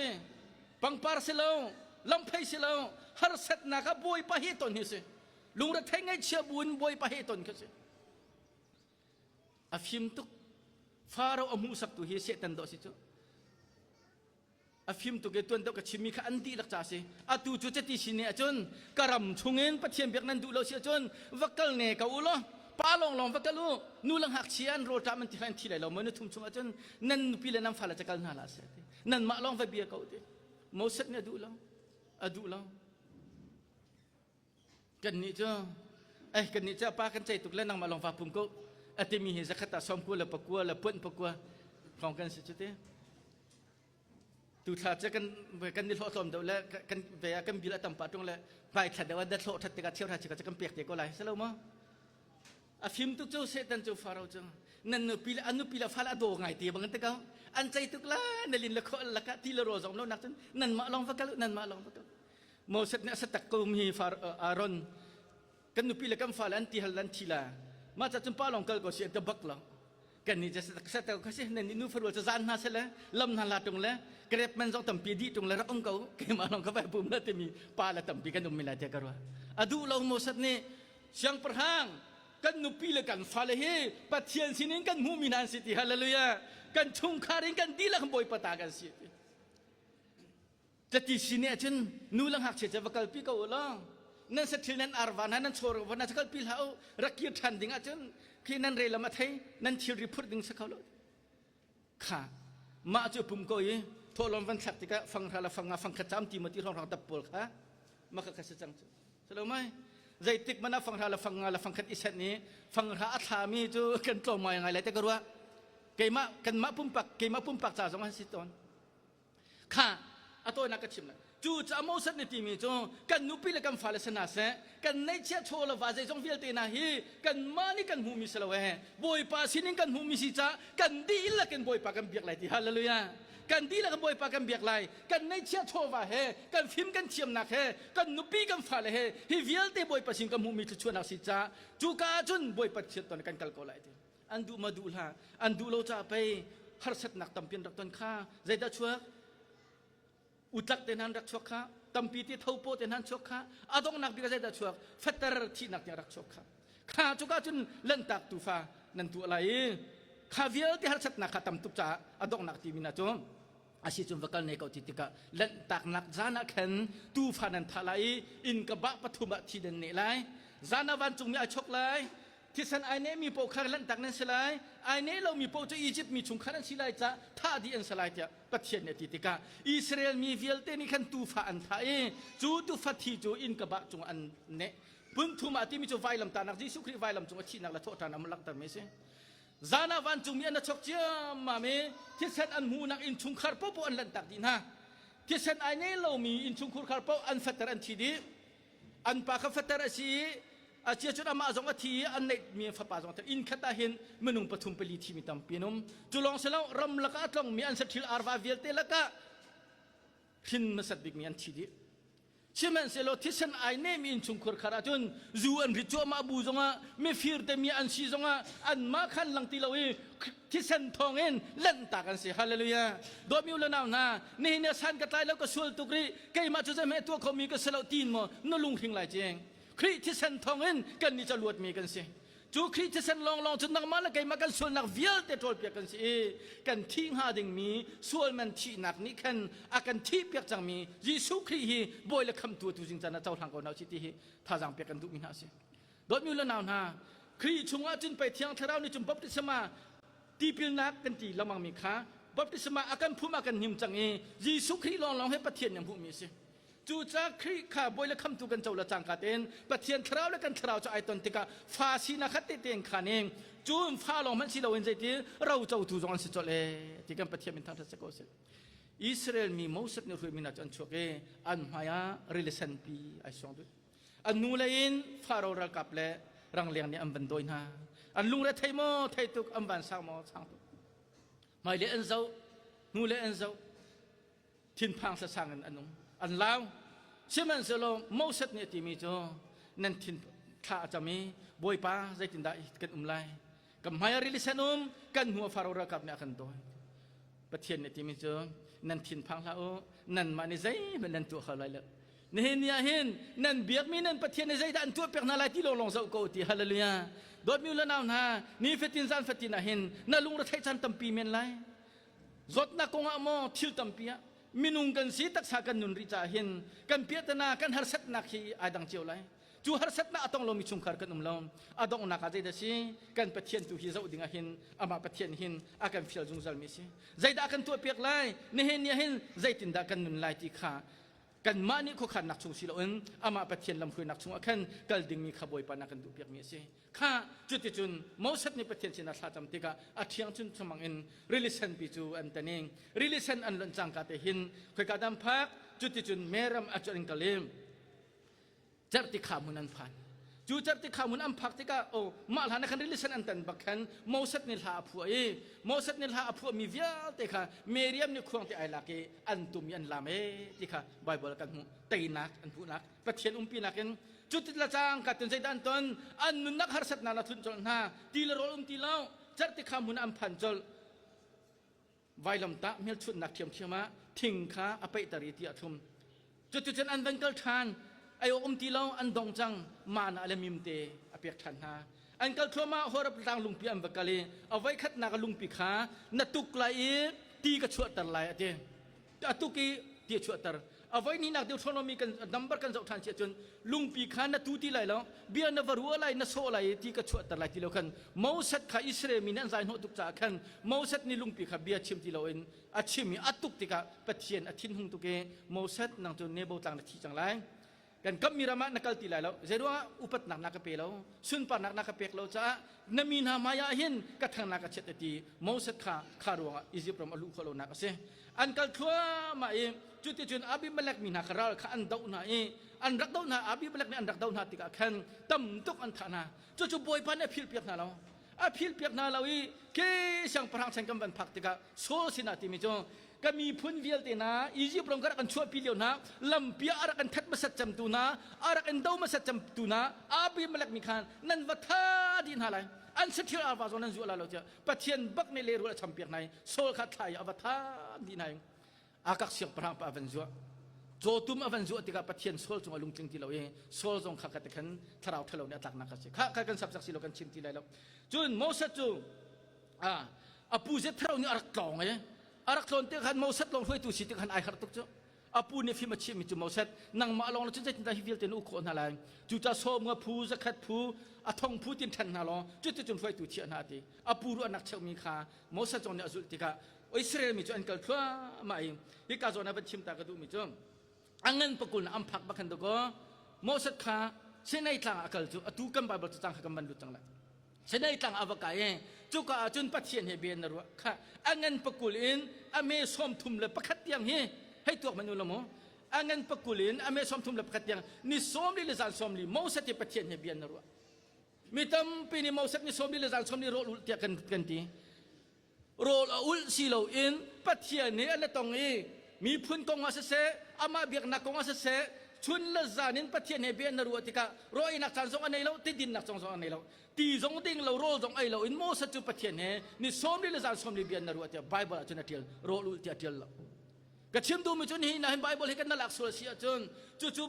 Pangpar si lo, lamphei si lo, harsatnak ah Bawipa he ton hi a si. Lungrethei ngaihchia bu in Bawipa he ton khi a si. A fim tuk. Faro a hmuhsaktu hi Satan dawh si cu. A fim tuk i tuan deuh ka chimmi kha an dihlak ca si. Atu cu cati si ne ahcun ka ram chungin Pathian biak nan duh lo si ahcun va kal ne ko u law pa lawnglawng va kal u nu le ngakchia an rawlṭam an ti an thi lai lo maw nu thum chung ahcun nan nupi le nan fale ca kal hna la seh ti nanmah lawng va bia ko ti Moses nih a duh lo a duh lo Kannih cu eh kannih cu pa kan cei tuk le nangmah lawng va pum ko a timi hi zakhat ah 90 le pakua le puanh pakua hrawng kan si cu ti. Tu thla cu kan kan ni hlawh tlawm deuh le kan ve ah kan bil a tam pah ṭung le hmai thla deuh ah dat hlawh ṭhat tikah cheuhra chikha cu kan pek te ko lai si lo maw? A fim tuk cu Satan cu Faro cu nan nupi le an nupi le fale a daw ngai te bang an ti ko. An cei tuk la na lin le khawh lakah ti le rawl zong lo nak cun nanmah lawng va kal nanmah lawng va kal. Moses nih a satak ko mi far Aaron kan nupi le kan fale an ti hal an thi la mah ca cun pa lawng kal ko si an ti bak lo kan ni satak ko si nan nu farual cu zan hna sele lam hna la tung le grep man zong tampi di tung le rak um ko keimah lawng ka vai pum la timi pa le tampi kan um mi lai te ka ruah a duh lo Moses nih siangpahrang kan nupi le kan fale hi Pathian sinin kan hmuhmi hna an si ti hallelujah kan chungkhar in kan dihlak Bawipa ta kan si ti Cati si nih ahcun nu le ngakchia cu va kalpi ko u law nan saṭhil nan arva hna nan chawr va hna cu kalpi hlah u rak kir ṭhan ding ahcun khi nan relam a thei nan thilri phurh ding si kho lo kha mah cu pum ko i thawhlawm van thlak tikah fanghra le fanga fangkhat cam ti ma ti hrawng tap pawl kha maka kha si cang cu silo mai zeitik mana fanghra le fanga le fangkhat i set ni fanghra a thlami cu kan tlawm ngai ngai lai te ka ruah keimah kanmah pumpak keimah pumpak ca zong an si tawn Kha a tawinak ka chim lai. Cu caah Moses nih timi cu kan nupi le kan fale si hna seh, kan neihchiah chaw le va zeizong vialte hna hi kanmah nih kan hmuhmi si lo ee. Bawipa sinin kan hmuhmi si caah kan dihlak in Bawipa kan biak lai ti hallelujah. Kan dihlak in Bawipa kan biak lai. Kan neihchiah chawva he, kan fim kan thiamnak he, kan nupi kan fale he hi vialte Bawipa sin kan hmuhmi thluachuahnak si caah cuka ah cun Bawipa chiat ton kan kal ko lai ti. An duh ma duh hlah an duh lo caah pei harsatnak tampi an rak ton kha zeidah chuak utlak te hna an rak chuak kha tampi ti thopaw te hna an chuak kha a donghnak bik ah zeidah chuak fater thihnak tiang rak chuak kha kha cuka cun lanhtak tufa nan tuah lai i kha vialte harsatnak kha tam tuk caah a donghnak timi na cu asi cun va kal ne ko ti tikah lanhtaknak zan ah khan tufa nan thah lai i inn ka bah pathum ah thi nan neh lai zan ah vancungmi ai chok lai Thisen ai nehmi paoh kha lanhtak nan si lai, ai neh lomi paoh cu Izipt mi chung khan an si lai caah thah dih an si lai tiah Pathian nih a ti tikah Israel mi vialte nih khan tuufa an thah i cu tuufa thi cu inn ka bah cungah an neh. Phunthum ah timi cu vailamtahnak Jesuh Khrih vailam cung a thihnak le thawhṭhan a langhtermi a si. Zan ah vancungmi an chok ciammam i thisen an hmuhnak innchungkhar paohpaoh an lanhtak dih hna. Thisen ai neh lomi innchungkhar paoh an fater an thi dih. An pa kha fater a si i a cia cun amah zong a thi i an neihmi fapa zong a thi. Inn khat ah hin minung pathum pali thimi tampi an um. Cu lawng si lo ram lakah a tlongmi an saṭhil arva vialte lakah hrin hmasat bikmi an thi dih. Sihmanhsehlaw thisen ai nehmi innchungkhur khar ahcun zu an rit cuahmah bu zongah mifir temi an si zongah anmah khan lang ti lo i thisen thawngin lanhtak an si. Hallelujah. Dawtmi u le nau hna, nihin ah san ka tlai lo ka sual tuk rih keimah cu zeihmanh tuah khomi ka si lo tiin maw na lunghring lai cing Khrih thisen thawngin kan nih cu luatmi kan si cu Khrih thisen lawnglawng cu nangmah le keimah kan sualnak vialte ṭawlpiak kan si i kan thih hnga dingmi sual man thihnak nih khan a kan thihpiak cangmi Jesuh Khrih hi bawi le khamtu tu zing caan ah cohlang ko hna usih ti hi thazaang pek kan duhmi hna a si dawtmi le nau hna Khrih chungah cun pei Thiang Thlarau nih cun baptisma tipilnak kan ti lengmangmi kha baptisma a kan phum a kan hnim cang i Jesuh Khrih lawnglawng he Pathian nih a hmuhmi a si. Cucaah Khrih kha bawi le khamtu kan co le cangka tein Pathian thlarau le kan thlarau cu ai ton tikah fa sinak kha tehte in khan in cun fa lawng hmanh si loin zeiti ro cotu zong an si colh ee ti kan Pathian min thangṭhat si ko seh. Israel mi Moses nih hruaimi hna cu an chuak i an hmai ah rili senpi ai suang dih. An nu le in Faro ralkap le rangleng nih an van dawi hna. An lungre thei maw thei tuk, an van sang maw sang tuk. Hmai le an zoh, hnu le an zoh, thinphang sasang in an um. An lau. Sihmanhsehlaw Moses nih a timi cu nan thin thla a cam i Bawipa zeitindah kan um lai? Kan hmai ah rili sen um, kan hnu ah Faro ralkap nih a kan dawi. Pathian nih a timi cu nan thinphang hlah u, nanmah nih zeihmanh nan tuah kho lai lo. Nihin ni ah hin nan biakmi nan Pathian nih zeidah an tuahpiak hna lai ti lawnglawng zoh ko ti hallelujah. Dawtmi u le nau hna, nifatin zan fatin ah hin na lungretheih caan tampi men lai. Zawtnak kongah maw thil tampi ah minung kan si taksa kan nun rih caah hin kan piahtana kan harsatnak hi ai dang cio lai. Cu harsatnak a tong lomi chungkhar kan um lo. A donghnak ah zeidah si? Kan Pathian tu hi zoh ding ah hin amah Pathian hin a kan fial zungzal mi si. Zeidah kan tuahpiak lai? Nihin ni ah hin zeitindah kan nun lai ti kha kanmah nih khuakhannak chung si loin amah Pathian lamhruainak chungah khan kal dingmi kha Bawipa nih a kan duhpiakmi a si. Kha cuticun Moses nih Pathian sinah thlacam tikah a ṭhiang cun chumang in rili senpi cu an taning. Rili sen an lonh cangka te hin khoika dam phak cuticun Meram a cu an kal i cerhti kha hmun an phan cu cerhti kha hmun an phak tikah oh mah hlan ah khan rili sen an tan bak khan Moses nih hla a phuah i Moses nih hla a phuahmi vialte kha Miriam nih khuang te ai lak i an tum i an lam e ti kha Bible kan hmuh teinak an hmuhnak Pathian umpinak in cutit la cang ka tun zeidah an ton an nunnak harsatnak na tlunh colh hna ti le rawl um ti lo cerhti kha hmun an phan colh vailamtah hmelchunhnak ṭhiamṭhiam ah thing kha a peihter i ti a thlum. Cuticun an van kal ṭhan, ei awk um ti lo, an dong cang, mana le mimte a pek ṭhan hna. An kal thluahmah Horeb tlang lungpi an va kal i a voikhatnak a lungpi kha na tuk lai i ti ka chuahter lai a ti. A tuk i ti a chuahter. A voi hnihnak Deuteronomy kan number kan zoh ṭhan si ahcun lungpi kha na tu ti lai lo, bia na va ruah lai, na sawh lai i ti ka chuahter lai ti lo khan Moses kha Israel mi nih an zai hnawh tuk caah khan Moses nih lungpi kha bia chim ti loin a chim i a tuk tikah Pathian a thinhung tuk i Moses nang cu Nebo tlang na thi cang lai. Kan kammi ram ah na kal ti lai lo. Zeiruangah upatnak na ka pe lo, sunparnak na ka pek lo caah na mi hna hmai ah hin ka thangnak a chiat a ti. Moses kha kha ruangah Izipt ram a luh khawh lonak a si. An kal thluahmah i cuticun Abimelek mi hna kha ral kha an doh hna i an rak doh hna Abimelek nih an rak doh hna tikah khan tam tuk an thah hna. Cucu Bawipa nih a philhpiak hna lo. A philhpiak hna lo i ke siangpahrang chan kan van phak tikah Saul sinah timi cu ka miphun vialte hna Izipt ram ka rak an chuahpi lio hna lampi ah a rak an that hmasat cemtu hna a rak in do hmasat cemtu hna Abimelek mi khan nan va tha dih hna lai an sathil arva zong nan zuah lai lo tiah Pathian bak nih lehrul a champiak hna i Saul kha thla i a va tha dih hna i Akak siangpahrang pa a van zuah cawtum a van zuah tikah Pathian Saul cung a lungtling ti lo i Saul zong kha ka ti khan thlarau ṭhalo nih a tlaknak a si kha kha kan sapsak si lo kan chim ti lai lo cun Moses cu a pu Jethro nih a rak tlawng i a rak tlawn tik khan Moses lawng hruaitu si tik khan ai harh tuk cu a pu nih fim a chimmi cu Moses nangmah lawng cun zeitindah hi vialte na uk khawh hna lai cucaah sawm nga phu zakhat phu a thong phu tin ṭhen hna law cuticun hruaitu thiah hna ti a pu ruahnak cheuhmi kha Moses zong nih a zulh tikah Israel mi cu an kal thluahmah i hika zawn ah van chim ta ka duhmi cu a ngan pakul na an phak bak khan dakaw Moses kha Sinai tlang ah a kal cu atu kan Bible cacang kha kan van lut cang lai Sinai tlang ah va kai i cuka ah cun Pathian he bia na ruah kha a ngan pakul in a me 31 tiang hi hei tuak man u la mu a ngan pakul in a me 31 tiang ni 40 le zan 40 Moses he Pathian he bia na ruah mi tampi nih Moses ni 40 le zan 40 rawl ulh tiah kan kan ti rawl a ulh si loin Pathian nih an tong i miphun kong ah siseh amah biaknak kong ah siseh chun le zan in Pathian he bia na ruah tikah rawinak caan zong a nei lo tidinnak zong zong a nei lo ti zong ding lo rawl zong ei lo in Moses cu Pathian he ni 40 le zan 40 bia na ruah tiah Bible ah cun a ṭial rawl ulh tiah a ṭial lo ka chim duhmi cu nihin ah hin Bible hi kan na lak sual si ahcun cucu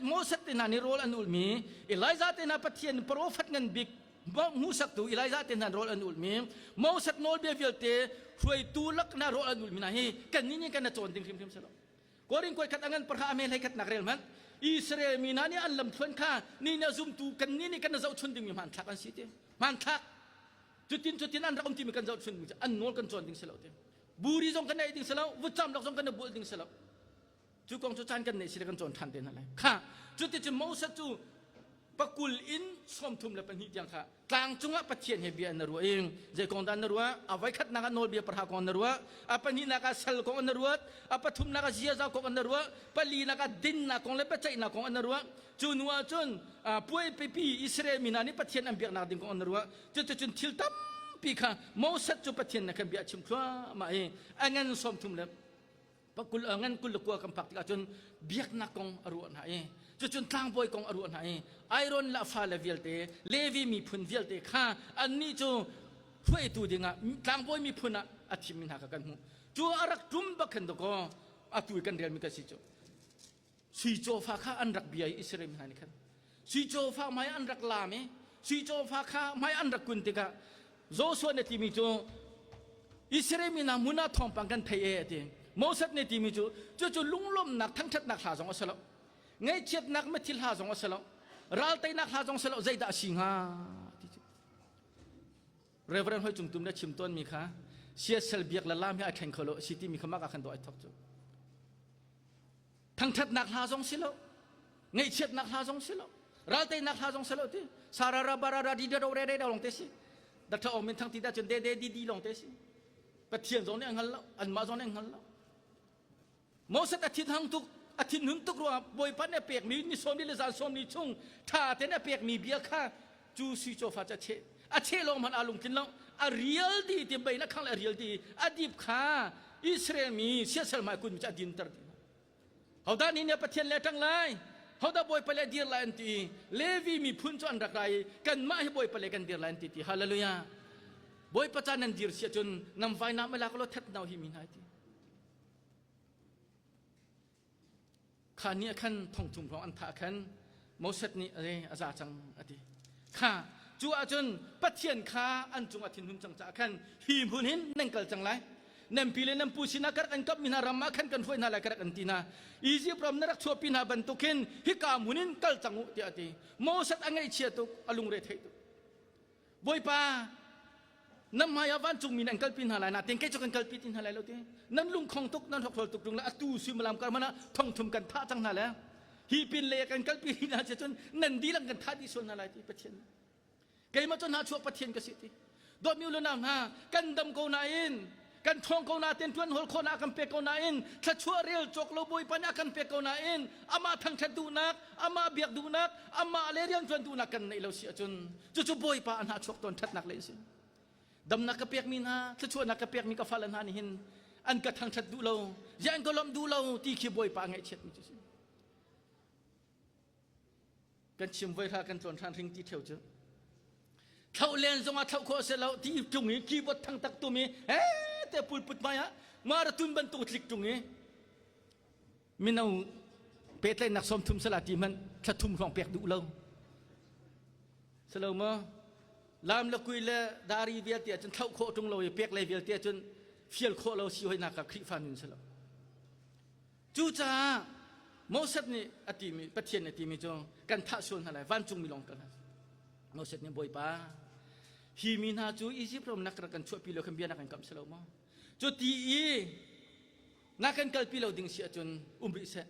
Moses te hna nih rawl an ulmi Elijah te hna Pathian profet ngan bik hmuhsaktu Elijah te hna rawl an ulmi Moses nawlbia vialte hruaitu lak hna rawl an ulmi hna hi kannih nih kan na cawn ding hrimhrim si lo Korin koi khat angan parha ame hlei khat nak rel hmanh Israel mi hna nih an lamthluan kha ni na zumtu kannih nih kan na zohchun dingmi hmanthlak an si ti hmanthlak cutin cutin an rak um timi kan zohchun ding an nawl kan cawn ding si lo ti buri zong kan ei ding si lo vutcam lak zong kan na bual ding si lo Cu kong cu caan kan neih si le kan cawn ṭhan te hna lai. Kha cuticun Moses cu pakul in 32 tiang kha tlang cungah Pathian he bia an ruah i zei kong dah na ruah? A voikhatnak ah nawlbia pahra kong na ruah, a pahnihnak ah sal kong na ruat, a pathumnak ah ziaza kong na ruah, palinak ah dinnak kong le biaceihnak kong na ruah. Cu hnu ah cun puai pipi Israel mi hna nih Pathian an biaknak ding kong an ruah. Cuticun thil tampi kha Moses cu Pathian na kan bia a chim thluahmah i a ngan 30 le pakul ngan 29 kan phak tikah cun biaknak kong a ruah hna i cucun tlangbawi kong a ruah hna i Aaron le a fale vialte Levi miphun vialte kha annih cu hruaitu dingah tlangbawi miphun ah a thimmi hna kha kan hmuh cu a rak ṭum bak khan dakaw atu i kan relmi kan si cu. Sui cawfa kha an rak bia i Israel mi hna nih khan sui cawfa hmai an rak laam i sui cawfa kha hmai an rak kun tikah Joshua nih timi cu Israel mi hna hmun ah thawngpang kan thei e a ti. Moses nih timi cu cucu lunglawmhnak thangṭhatnak hla zong a si lo. Ngaihchiatnak mithi hla zong a si lo. Ralteinak hla zong a si lo. Zeidah a si hnga ti cu. Reverend Hoi Cung Tum le chim tawnmi kha siasal biak le lam hi ai thleng kho lo a si timi kha mah ka khan dawh ai thok cu. Thangṭhatnak hla zong si lo. Ngaihchiatnak hla zong si lo. Ralteinak hla zong si lo ti. Sarara barara di da ro re re lawng te si. Dr. Aung Min Thang ti da cun de de di di lawng te si. Pathian zong nih an hngal lo, anmah zong nih an hngal lo. Moses a thinhang tuk, a thinhun tuk ruangah Bawipa nih a pekmi ni sawm li le zan sawm li chung ṭha tein a pekmi bia kha cu sui cawfa cu a cheh. A cheh lawng hmanh aa lungtlin lo. A rial dih ti bei na khang le a rial dih. A dip kha Israel mi siasal hmai kun mi cu a dinter dih. Hodah nih nih Pathian le ṭang lai? Hodah Bawipa le dir lai an ti. Levi miphun cu an rak ra i kanmah hi Bawipa le kan dir lai an ti ti. Hallelujah. Bawipa ca nan dir si ahcun nam vai nam lak lo that nau hi mi hna ti. Kha ni ah khan thongthum hrawng an thah khan Moses nih a za cang a ti. Kha cu ahcun Pathian kha an cungah thinhun cang caah khan hi hmun hin nan kal cang lai. Nan pi le nan pu sinah ka rak an kammi hna ram ah khan kan hruai hna lai ka rak an ti hna. Izipt ram na rak chuahpi hna bantukin hika hmun in kal cang u tiah a ti. Moses a ngaihchia tuk, a lungre theih tuk. Bawipa, nan hmai ah vancungmi nan kalpi hna lai nain kei cu kan kalpi ti hna lai lo ti. Nan lungkhong tuk, nan hrokhrol tuk tung le atu suimilam kar hmanh ah thongthum kan thah cang hna le hi pin le kan kalpi rih hna cun nan dihlak kan thah dih sual hna lai ti Pathian. Keimah cu hna chuak Pathian ka si ti. Dawtmi u le nau hna, kan dam ko nain kan ṭhawng ko nain ṭuan hawl khawhnak a kan pek ko nain thluachuah rel cawk lo Bawipa nih a kan pek ko nain amah thangṭhat duhnak amah biak duhnak amah le rianṭuan duhnak kan neih lo si ahcun cucu Bawipa a hnahchuak tawn ṭhatnak le si damnak ka pekmi hna thluachuahnak ka pekmi ka fale hna nih hin an ka thangṭhat duh lo ziah an ka lawmh duh lo ti khi Bawipa a ngaihchiatmi cu si kan chim voi hra kan tlawn hran hring ti theo cu thlo len zongah thlo khawh se lo ti tung i keyboard thang tak tum i he te pulput mai ah marathon bantuk tlik tung i mino pehtlaihnak som thum sala ti hmanh thla thum hrawng pek duh lo selo ma lam le kui le dari vialte ahcun thlo khawh tung lo i pek le vialte ahcun fial khawh lo si hoi nak ah Khrihfa nun selo Cucaah Moses nih a timi Pathian nih a timi cu kan thah sual hna lai vancungmi lawng kan Moses nih Bawipa hi mi hna cu Izipt ram nak rak kan chuahpi lo khan bia na kan kamh si lo maw cu ti i na kan kalpi lo ding si ahcun um rih seh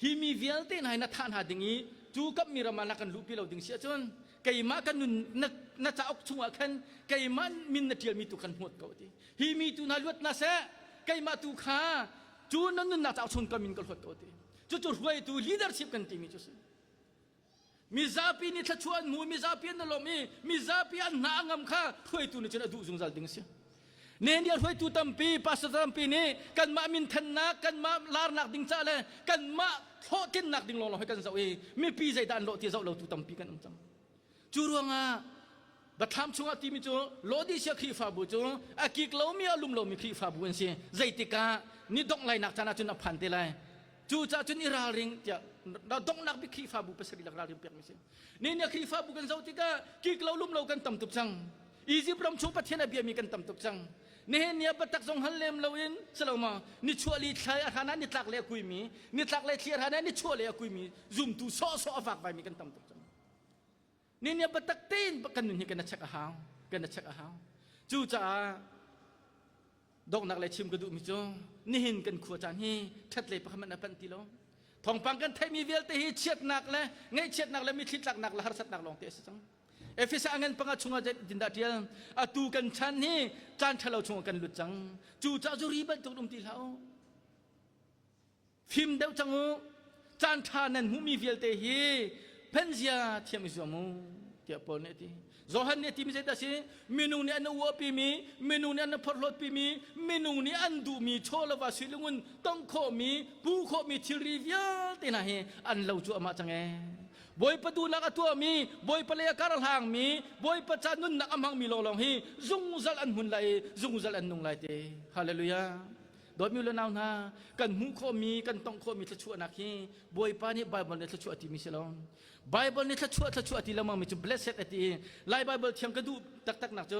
hi mi vialte hna hi na thah hna ding i cu kammi ram ah na kan luhpi lo ding si ahcun keimah kan nun na, na cauk chungah khan keimah min na ṭialmi tu khan hmuat ko ti hi mi tu hna luat na seh keimah tu kha Cu na nunnak caah chung ka min ka hluat ko ti. Cucu hruaitu leadership kan timi cu si. Mizapi nih thluachuah an hmu, mizapi an lawm i mizapi an hna a ngam kha hruaitu nih cun a duh zungzal ding a si. Nenia hruaitu tampi, pastor tampi nih kanmah minthannak, kanmah larnak ding ca le kanmah hlawhtlinnak ding lawnglawng hi kan zoh i mipi zeidah an lawh ti zoh lo tu tampi kan um cang. Cu ruangah Bathlam chungah timi cu Laodicea Khrihfabu cu a kik lomi a lum lomi Khrihfabu an si. Zeitikah ni dongh lainak caan ahcun a phan te lai. Cucaah cun i ralring tiah donghnak bik Khrihfabu pasarih lak ralring pekmi si. Ni ni Khrihfabu kan zoh tikah kik lo lum lo kan tam tuk cang. Egypt ram chung Pathian a biami kan tam tuk cang. Nihin ni ah biatak zong hal lem loin saloma ni chuah li thlai a hran ah ni tlak le a kuimi ni tlak le thli a hran ah ni chuah le a kuimi zumtu sawhsawh a vakvaimi kan tam tuk cang. Ni nih biatak tein kan nun hi kan check a hau kan check a hau cucaah donghnak le chim ka duhmi cu nihin kan khua caan hi ṭhat lei pakhat hmanh a panh ti lo thawngpang kan theihmi vialte hi chiatnak le ngaihchiatnak le mitthli tlaknak le harsatnak lawng te a si cang Efesa ngan panga chungah dindah ṭial atu kan chan hi caan ṭhalo chungah kan lut cang cucaah zu ri bantuk um ti hlah u Fim deuh cang u. Caan ṭha nan hmuhmi vialte hi phenzia thiam i zuam u tiah Paul nih a ti. Johan nih a timi zeidah a si? Minung nih an uahpimi, minung nih an phorhlawtpimi, minung nih an duhmi chaw le va sui lungun tongh khawhmi, pu khawhmi thilri vialte hna hi an lo cu amah cang ee. Bawipa duhnak a tuahmi, Bawipa lei a kar a hlangmi, Bawipa ca nunnak a hmangmi lawnglawng hi zungzal an hmun lai i zungzal an nung lai te. Hallelujah. Dawtmi le nau hna, kan hmuh khawhmi, kan tongh khawhmi thluachuahnak hi Bawipa nih Bible nih thluachuah timi si lo. Bible nih thluachuah thluachuah ti lengmang mi cu blessed a ti i Lai Bible thiam ka duh taktak nak cu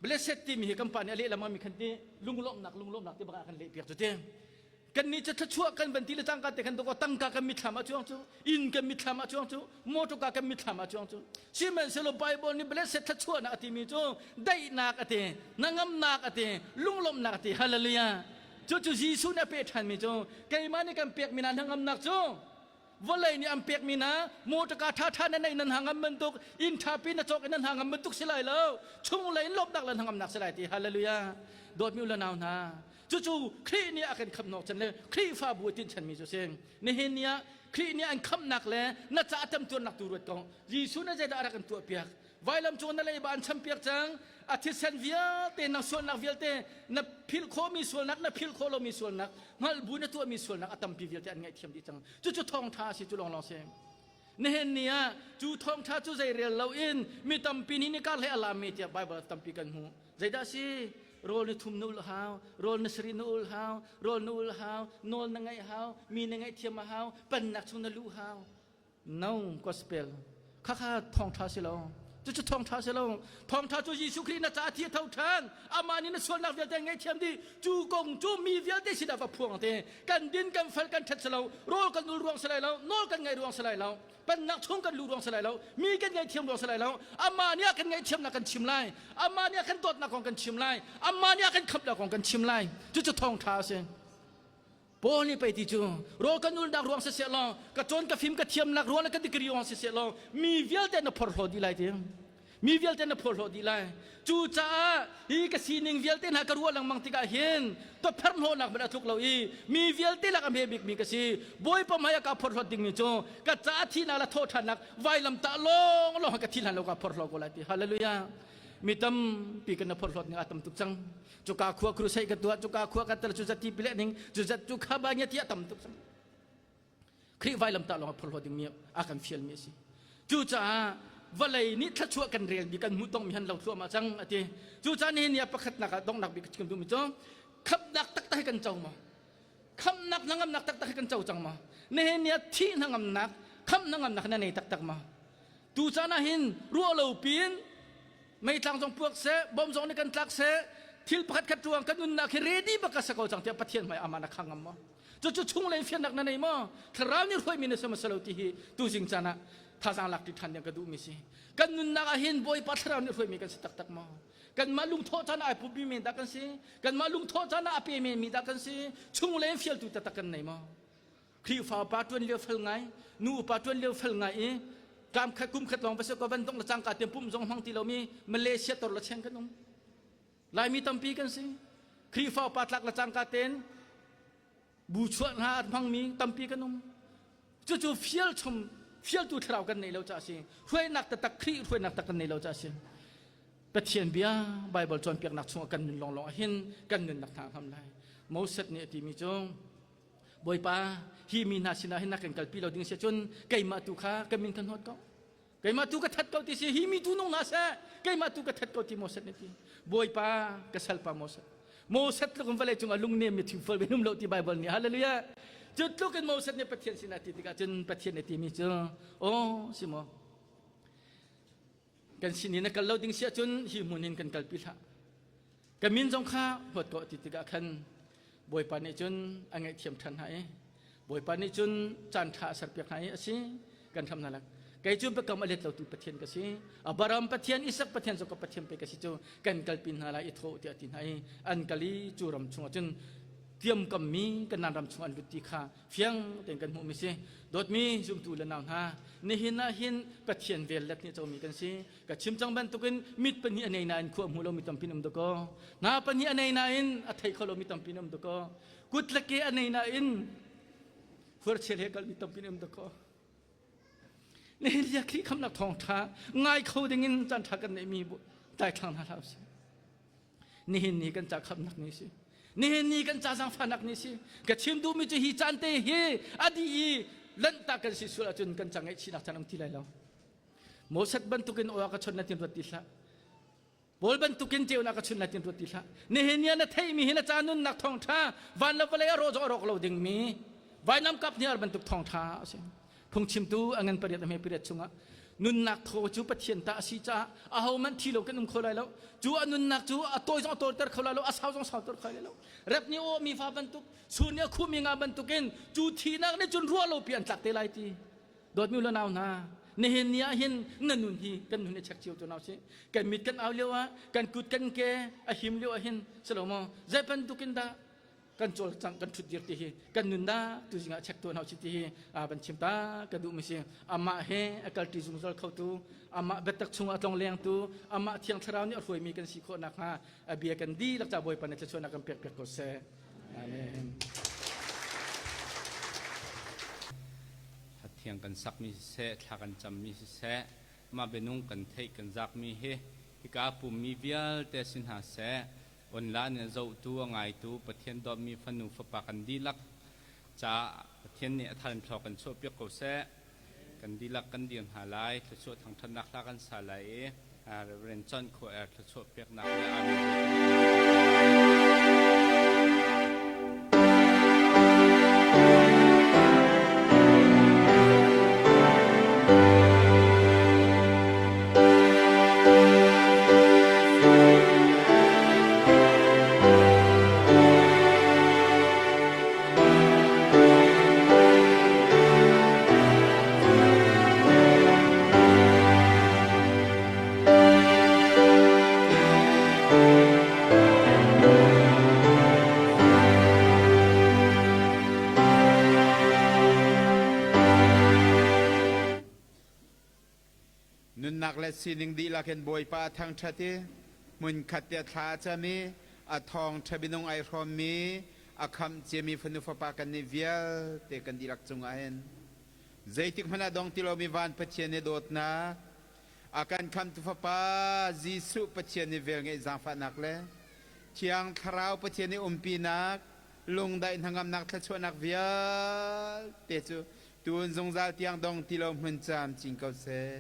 blessed timi hi kan pa nih a leh lengmang mi khan ti lunglawmhnak lunglawmhnak ti bak ah kan leh piak cu ti. Kannih cu thluachuah kan van ti le cangka te khan dawkaw tangka kan mitthlam ah cuang cu inn kan mitthlam ah cuang cu motorka kan mitthlam ah cuang cu sihmanhsehlaw Bible nih blessed thluachuahnak a timi cu daihnak a ti hnangamnak a ti lunglawmhnak a ti hallelujah cu cu Jesuh nih a peh ṭhanmi cu keimah nih kan pekmi hna hnangamnak cu vawlei nih an pekmi hna motorka ṭhaṭha na neih nan hangam bantuk inn ṭhapi na cawk in nan hangam bantuk si lai lo chunglei in lawmhnak le hnangamnak si lai ti hallelujah dawtmi u le nau hna Cucu Khrih nih a kan khamhnawk chan le Khrihfabu a tinhchanmi cu a si. Nihin ni ah Khrih nih an khamhnak le na ca temtuarnak tu ruat ko. Jesuh nih zeidah a rak kan tuahpiak? Vailam cung na leiba an champiak cang. A thisen vialte na sualnak vialte na philh khawhmi sualnak na philh khawh lomi sualnak hngalh bu na tuahmi sualnak a tampi vialte an ngaihthiam dih cang. Cucu thawngṭha a si cu lawnglawng si. Nihin ni ah cu thawngṭha cu zeirel loin mi tampi nih nikar hlei a lammi tiah Baibal tampi kan hmuh. Zeidah si? Rawl na thum na ulh hau, rawl na sari na ulh hau, rawl na ulh hau, nawl na ngaih hau, mi na ngaihthiam a hau, pannak chung na luh hau. No gospel. Khakha thawngṭha si lo. Cucu thawngṭha si lo. Thawngṭha cu Jesuh Khrih na ca thi a tho ṭhan. Amah nih na sualnak vialte ngaihthiam dih. Cu kong cu mi vialte sinah va phuang te. Kan din kan fel kan ṭhet si lo. Rawl kan ul ruang si lai lo. Nawl kan ngaih ruang si lai lo. Pennak chung kan luh ruang si lai lo. Mi kan ngaihthiam ruang si lai lo. Amah nih a kan ngaihthiamnak kan chim lai. Amah nih a kan dawtnak kong kan chim lai. Amah nih a kan khamhnak kong kan chim lai. Cucu thawngṭha a si. Paul nih pei ti cu rawl kan ulnak ruang siseh law ka cawn ka fim ka thiamnak ruang le ka degree ruang siseh law mi vialte na phorhlaw dih lai ti mi vialte na phorhlaw dih lai cucaah hi ka sining vialte hna ka ruah lengmang tikah hin topherhnawhnak hmanh a tluk lo i mi vialte lak a hme bikmi ka si bawipa hmai ah kaa phorhlawt dingmi cu ka caah thihnak le thawhṭhannak vailam tah lawng lawng ka thi hlan lo kaa phorhlaw ko lai ti hallelujah mi tampi kan na phorhlawt ning a tam tuk cang cuka khua crusade ka tuah cuka khua ka tel cu zat ti pile ning cu zat cu kha ba nya ti a tam tuk cang Khrih vailam tah lawng a phorhlaw dingmi a kan fialmi a si cucaah vawlei nih thluachuah kan relmi kan hmuh tongmi han lo thluahmah cang a ti cucaah nihin ni ah pakhatnak ah donghnak bik kan duhmi cu khamhnak taktak hi kan co maw khamhnak hnangamnak taktak hi kan co cang maw nihin ni ah thih hnangamnak khamh hnangamnak na nei taktak maw tu caan ah hin ruah lo pin meitlang zong puak seh bom zong nih kan tlak seh thil pakhat khat ruang kan nunnak hi ready bak ka sa ko cang tiah Pathian hmai amah na khang ngam maw cucu chunglei fiannak na nei maw thlarau nih hruaimi na si maw lo ti hi tuzing caan ah thazaang lak ti ṭhan ding ka duhmi si kan nunnak ah hin Bawipa thlarau nih hruaimi kan si taktak maw kanmah lungthawh caan ah ai pummi men dah kan si kanmah lungthawh caan ah a pe men mi dah kan si chunglei fialtu taktak kan nei maw Khrihfa upa ṭuan lio fel ngai nu upa ṭuan lio fel ngai i kam khat kum khat lawng va si ko van dong le cangka tiang pum zong hmang ti lomi Malaysia tor le cheng kan um Laimi tampi kan si Khrihfa upa tlak le cangka ten bu chuah hna a hmangmi tampi kan um cucu fial chom fialtu thlarau kan nei lo ca si hruainak taktak Khrih hruainak tak kan nei lo ca si Pathian bia Bible cawnpiaknak chungah kan nun lawnglawng ah hin kan nunnak hna hlam lai Moses nih a timi cu Bawipa, hi mi hna sinah hin na kan kalpi lo ding si cun keimah tu kha ka min kha hnawt ko. Keimah tu ka that ko ti si hi mi tu nung hna seh. Keimah tu ka that ko ti Moses nih ti. Bawipa, ka salpa Moses. Moses tluk in vawlei cungah lungnem mi thingfual ve num lo ti Bible nih hallelujah. Cu tluk in Moses nih Pathian sinah ti tikah cun Pathian nih timi cu oh si maw kan sin in na kal lo ding si ahcun hi hmun in kan kalpi hlah ka min zong kha huat ko ti tikah khan Bawipa nih cun a ngaihthiam ṭhan hna i Bawipa nih cun caan ṭha a serpiak hna i a si kan hram hna lak kei cu biakam a let lotu Pathian ka si Abraham Pathian Isak Pathian zong ka Pathian pe ka si cu kan kalpi hna lai i thawh tiah ti hna i an kal i cu ram chungah cun tiamkammi Kanaan ram chung an lut ti kha fiang tein kan hmuhmi si dawtmi zumtu le nau hna nihin ah hin Pathian vel let nih comi kan si ka chim cang bantukin mit pahnih a nei nain khua hmu lomi tampi um dakaw hna pahnih a nei nain a thei kho lomi tampi um dakaw kut le ke a nei nain huarchel he kalmi tampi um dakaw nihin lia khri khamnak thawng ṭha ngai kho dingin caan ṭha kan neihmi daithlang hna hlah usih nihin ni kan ca khamnak ni si nihin ni kan ca zaangfahnak ni si ka chim duhmi cu hi caan te hi a dih i lanhtak kan si sual ahcun kan ca ngaihchihnak caan um ti lai lo Moses bantukin aw ka chon na tin ruat ti hlah. Paul bantukin ceunak ka chun lai tin ruat ti hlah. Nihin ni ah na theihmi hi na ca nunnak thawngṭha van le vawlei a rawh zong a rawk lo dingmi vainam kap hniar bantuk thawngṭha a si. Phungchimtu a ngan pariat a hme pariat chungah nunnak thaw cu Pathian ta a si caah ahohmanh thi lo kan um kho lai lo. Cu a nunnak cu a tawi zong a tawiter kho lai lo, a sau zong sauter kho lai lo. Rep nih aw mi fa bantuk, sur nih a khuhmi nga bantukin cu thihnak nih cun ruah lo pi an tlak te lai ti. Dawtmi u le nau hna, nihin ni ah hin na nun hi kan nun i check cio tu nau si. Kan mit kan au lio ah, kan kut kan ke a him lio ah hin si lo maw? Zei bantukin dah kan cawlcangh kan ṭhut dir ti hi kan nun dah tu zingah check tu hau si ti hi ban chim ta ka duh mi si. Amah he a kalṭi zungzal khotu, amah biatak chungah a tlong lengtu, amah Thiang Thlarau nih a hruaimi kan si khawh nakhnga a bia kan dihlak ca Bawipa nih thluachuahnak kan pek piak ko seh. Amen. Thiang kan sakmi siseh, thla kan cammi siseh, mah bianung kan theih kan zakmi hi hika pummi vialte si hna seh, online in a zohtu, a ngaitu, Pathian dawtmi fanu fapa kan dihlak caah Pathian nih a thar in thlua kan chuahpiak ko seh. Kan dihlak kan dir hna lai, thluachuah thangṭhatnak hla kan sa lai i Reverend John Khua Er thluachuah peknak le Amen. Nunnak le sining dihlak in Bawipa a thangṭhat i hmunkhat te thla a cam i a thawngṭha minung ai hrawmmi a khamh ciami fanu fapa kannih vialte kan dihlak cungah hin zeitik hmanh ah dong ti lomi van Pathian i dawtnak a kan khamtu Fapa Jesuh Pathian i velngeih zaangfahnak le Thiang Thlarau Pathian i umpinak lungdaih hnangamnak thluachuahnak vialte cu tun zungzal tiang dong ti lo hmun camcin ko seh.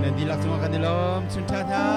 Nan dihlak cungah kan i lawm. Chun ṭha hna.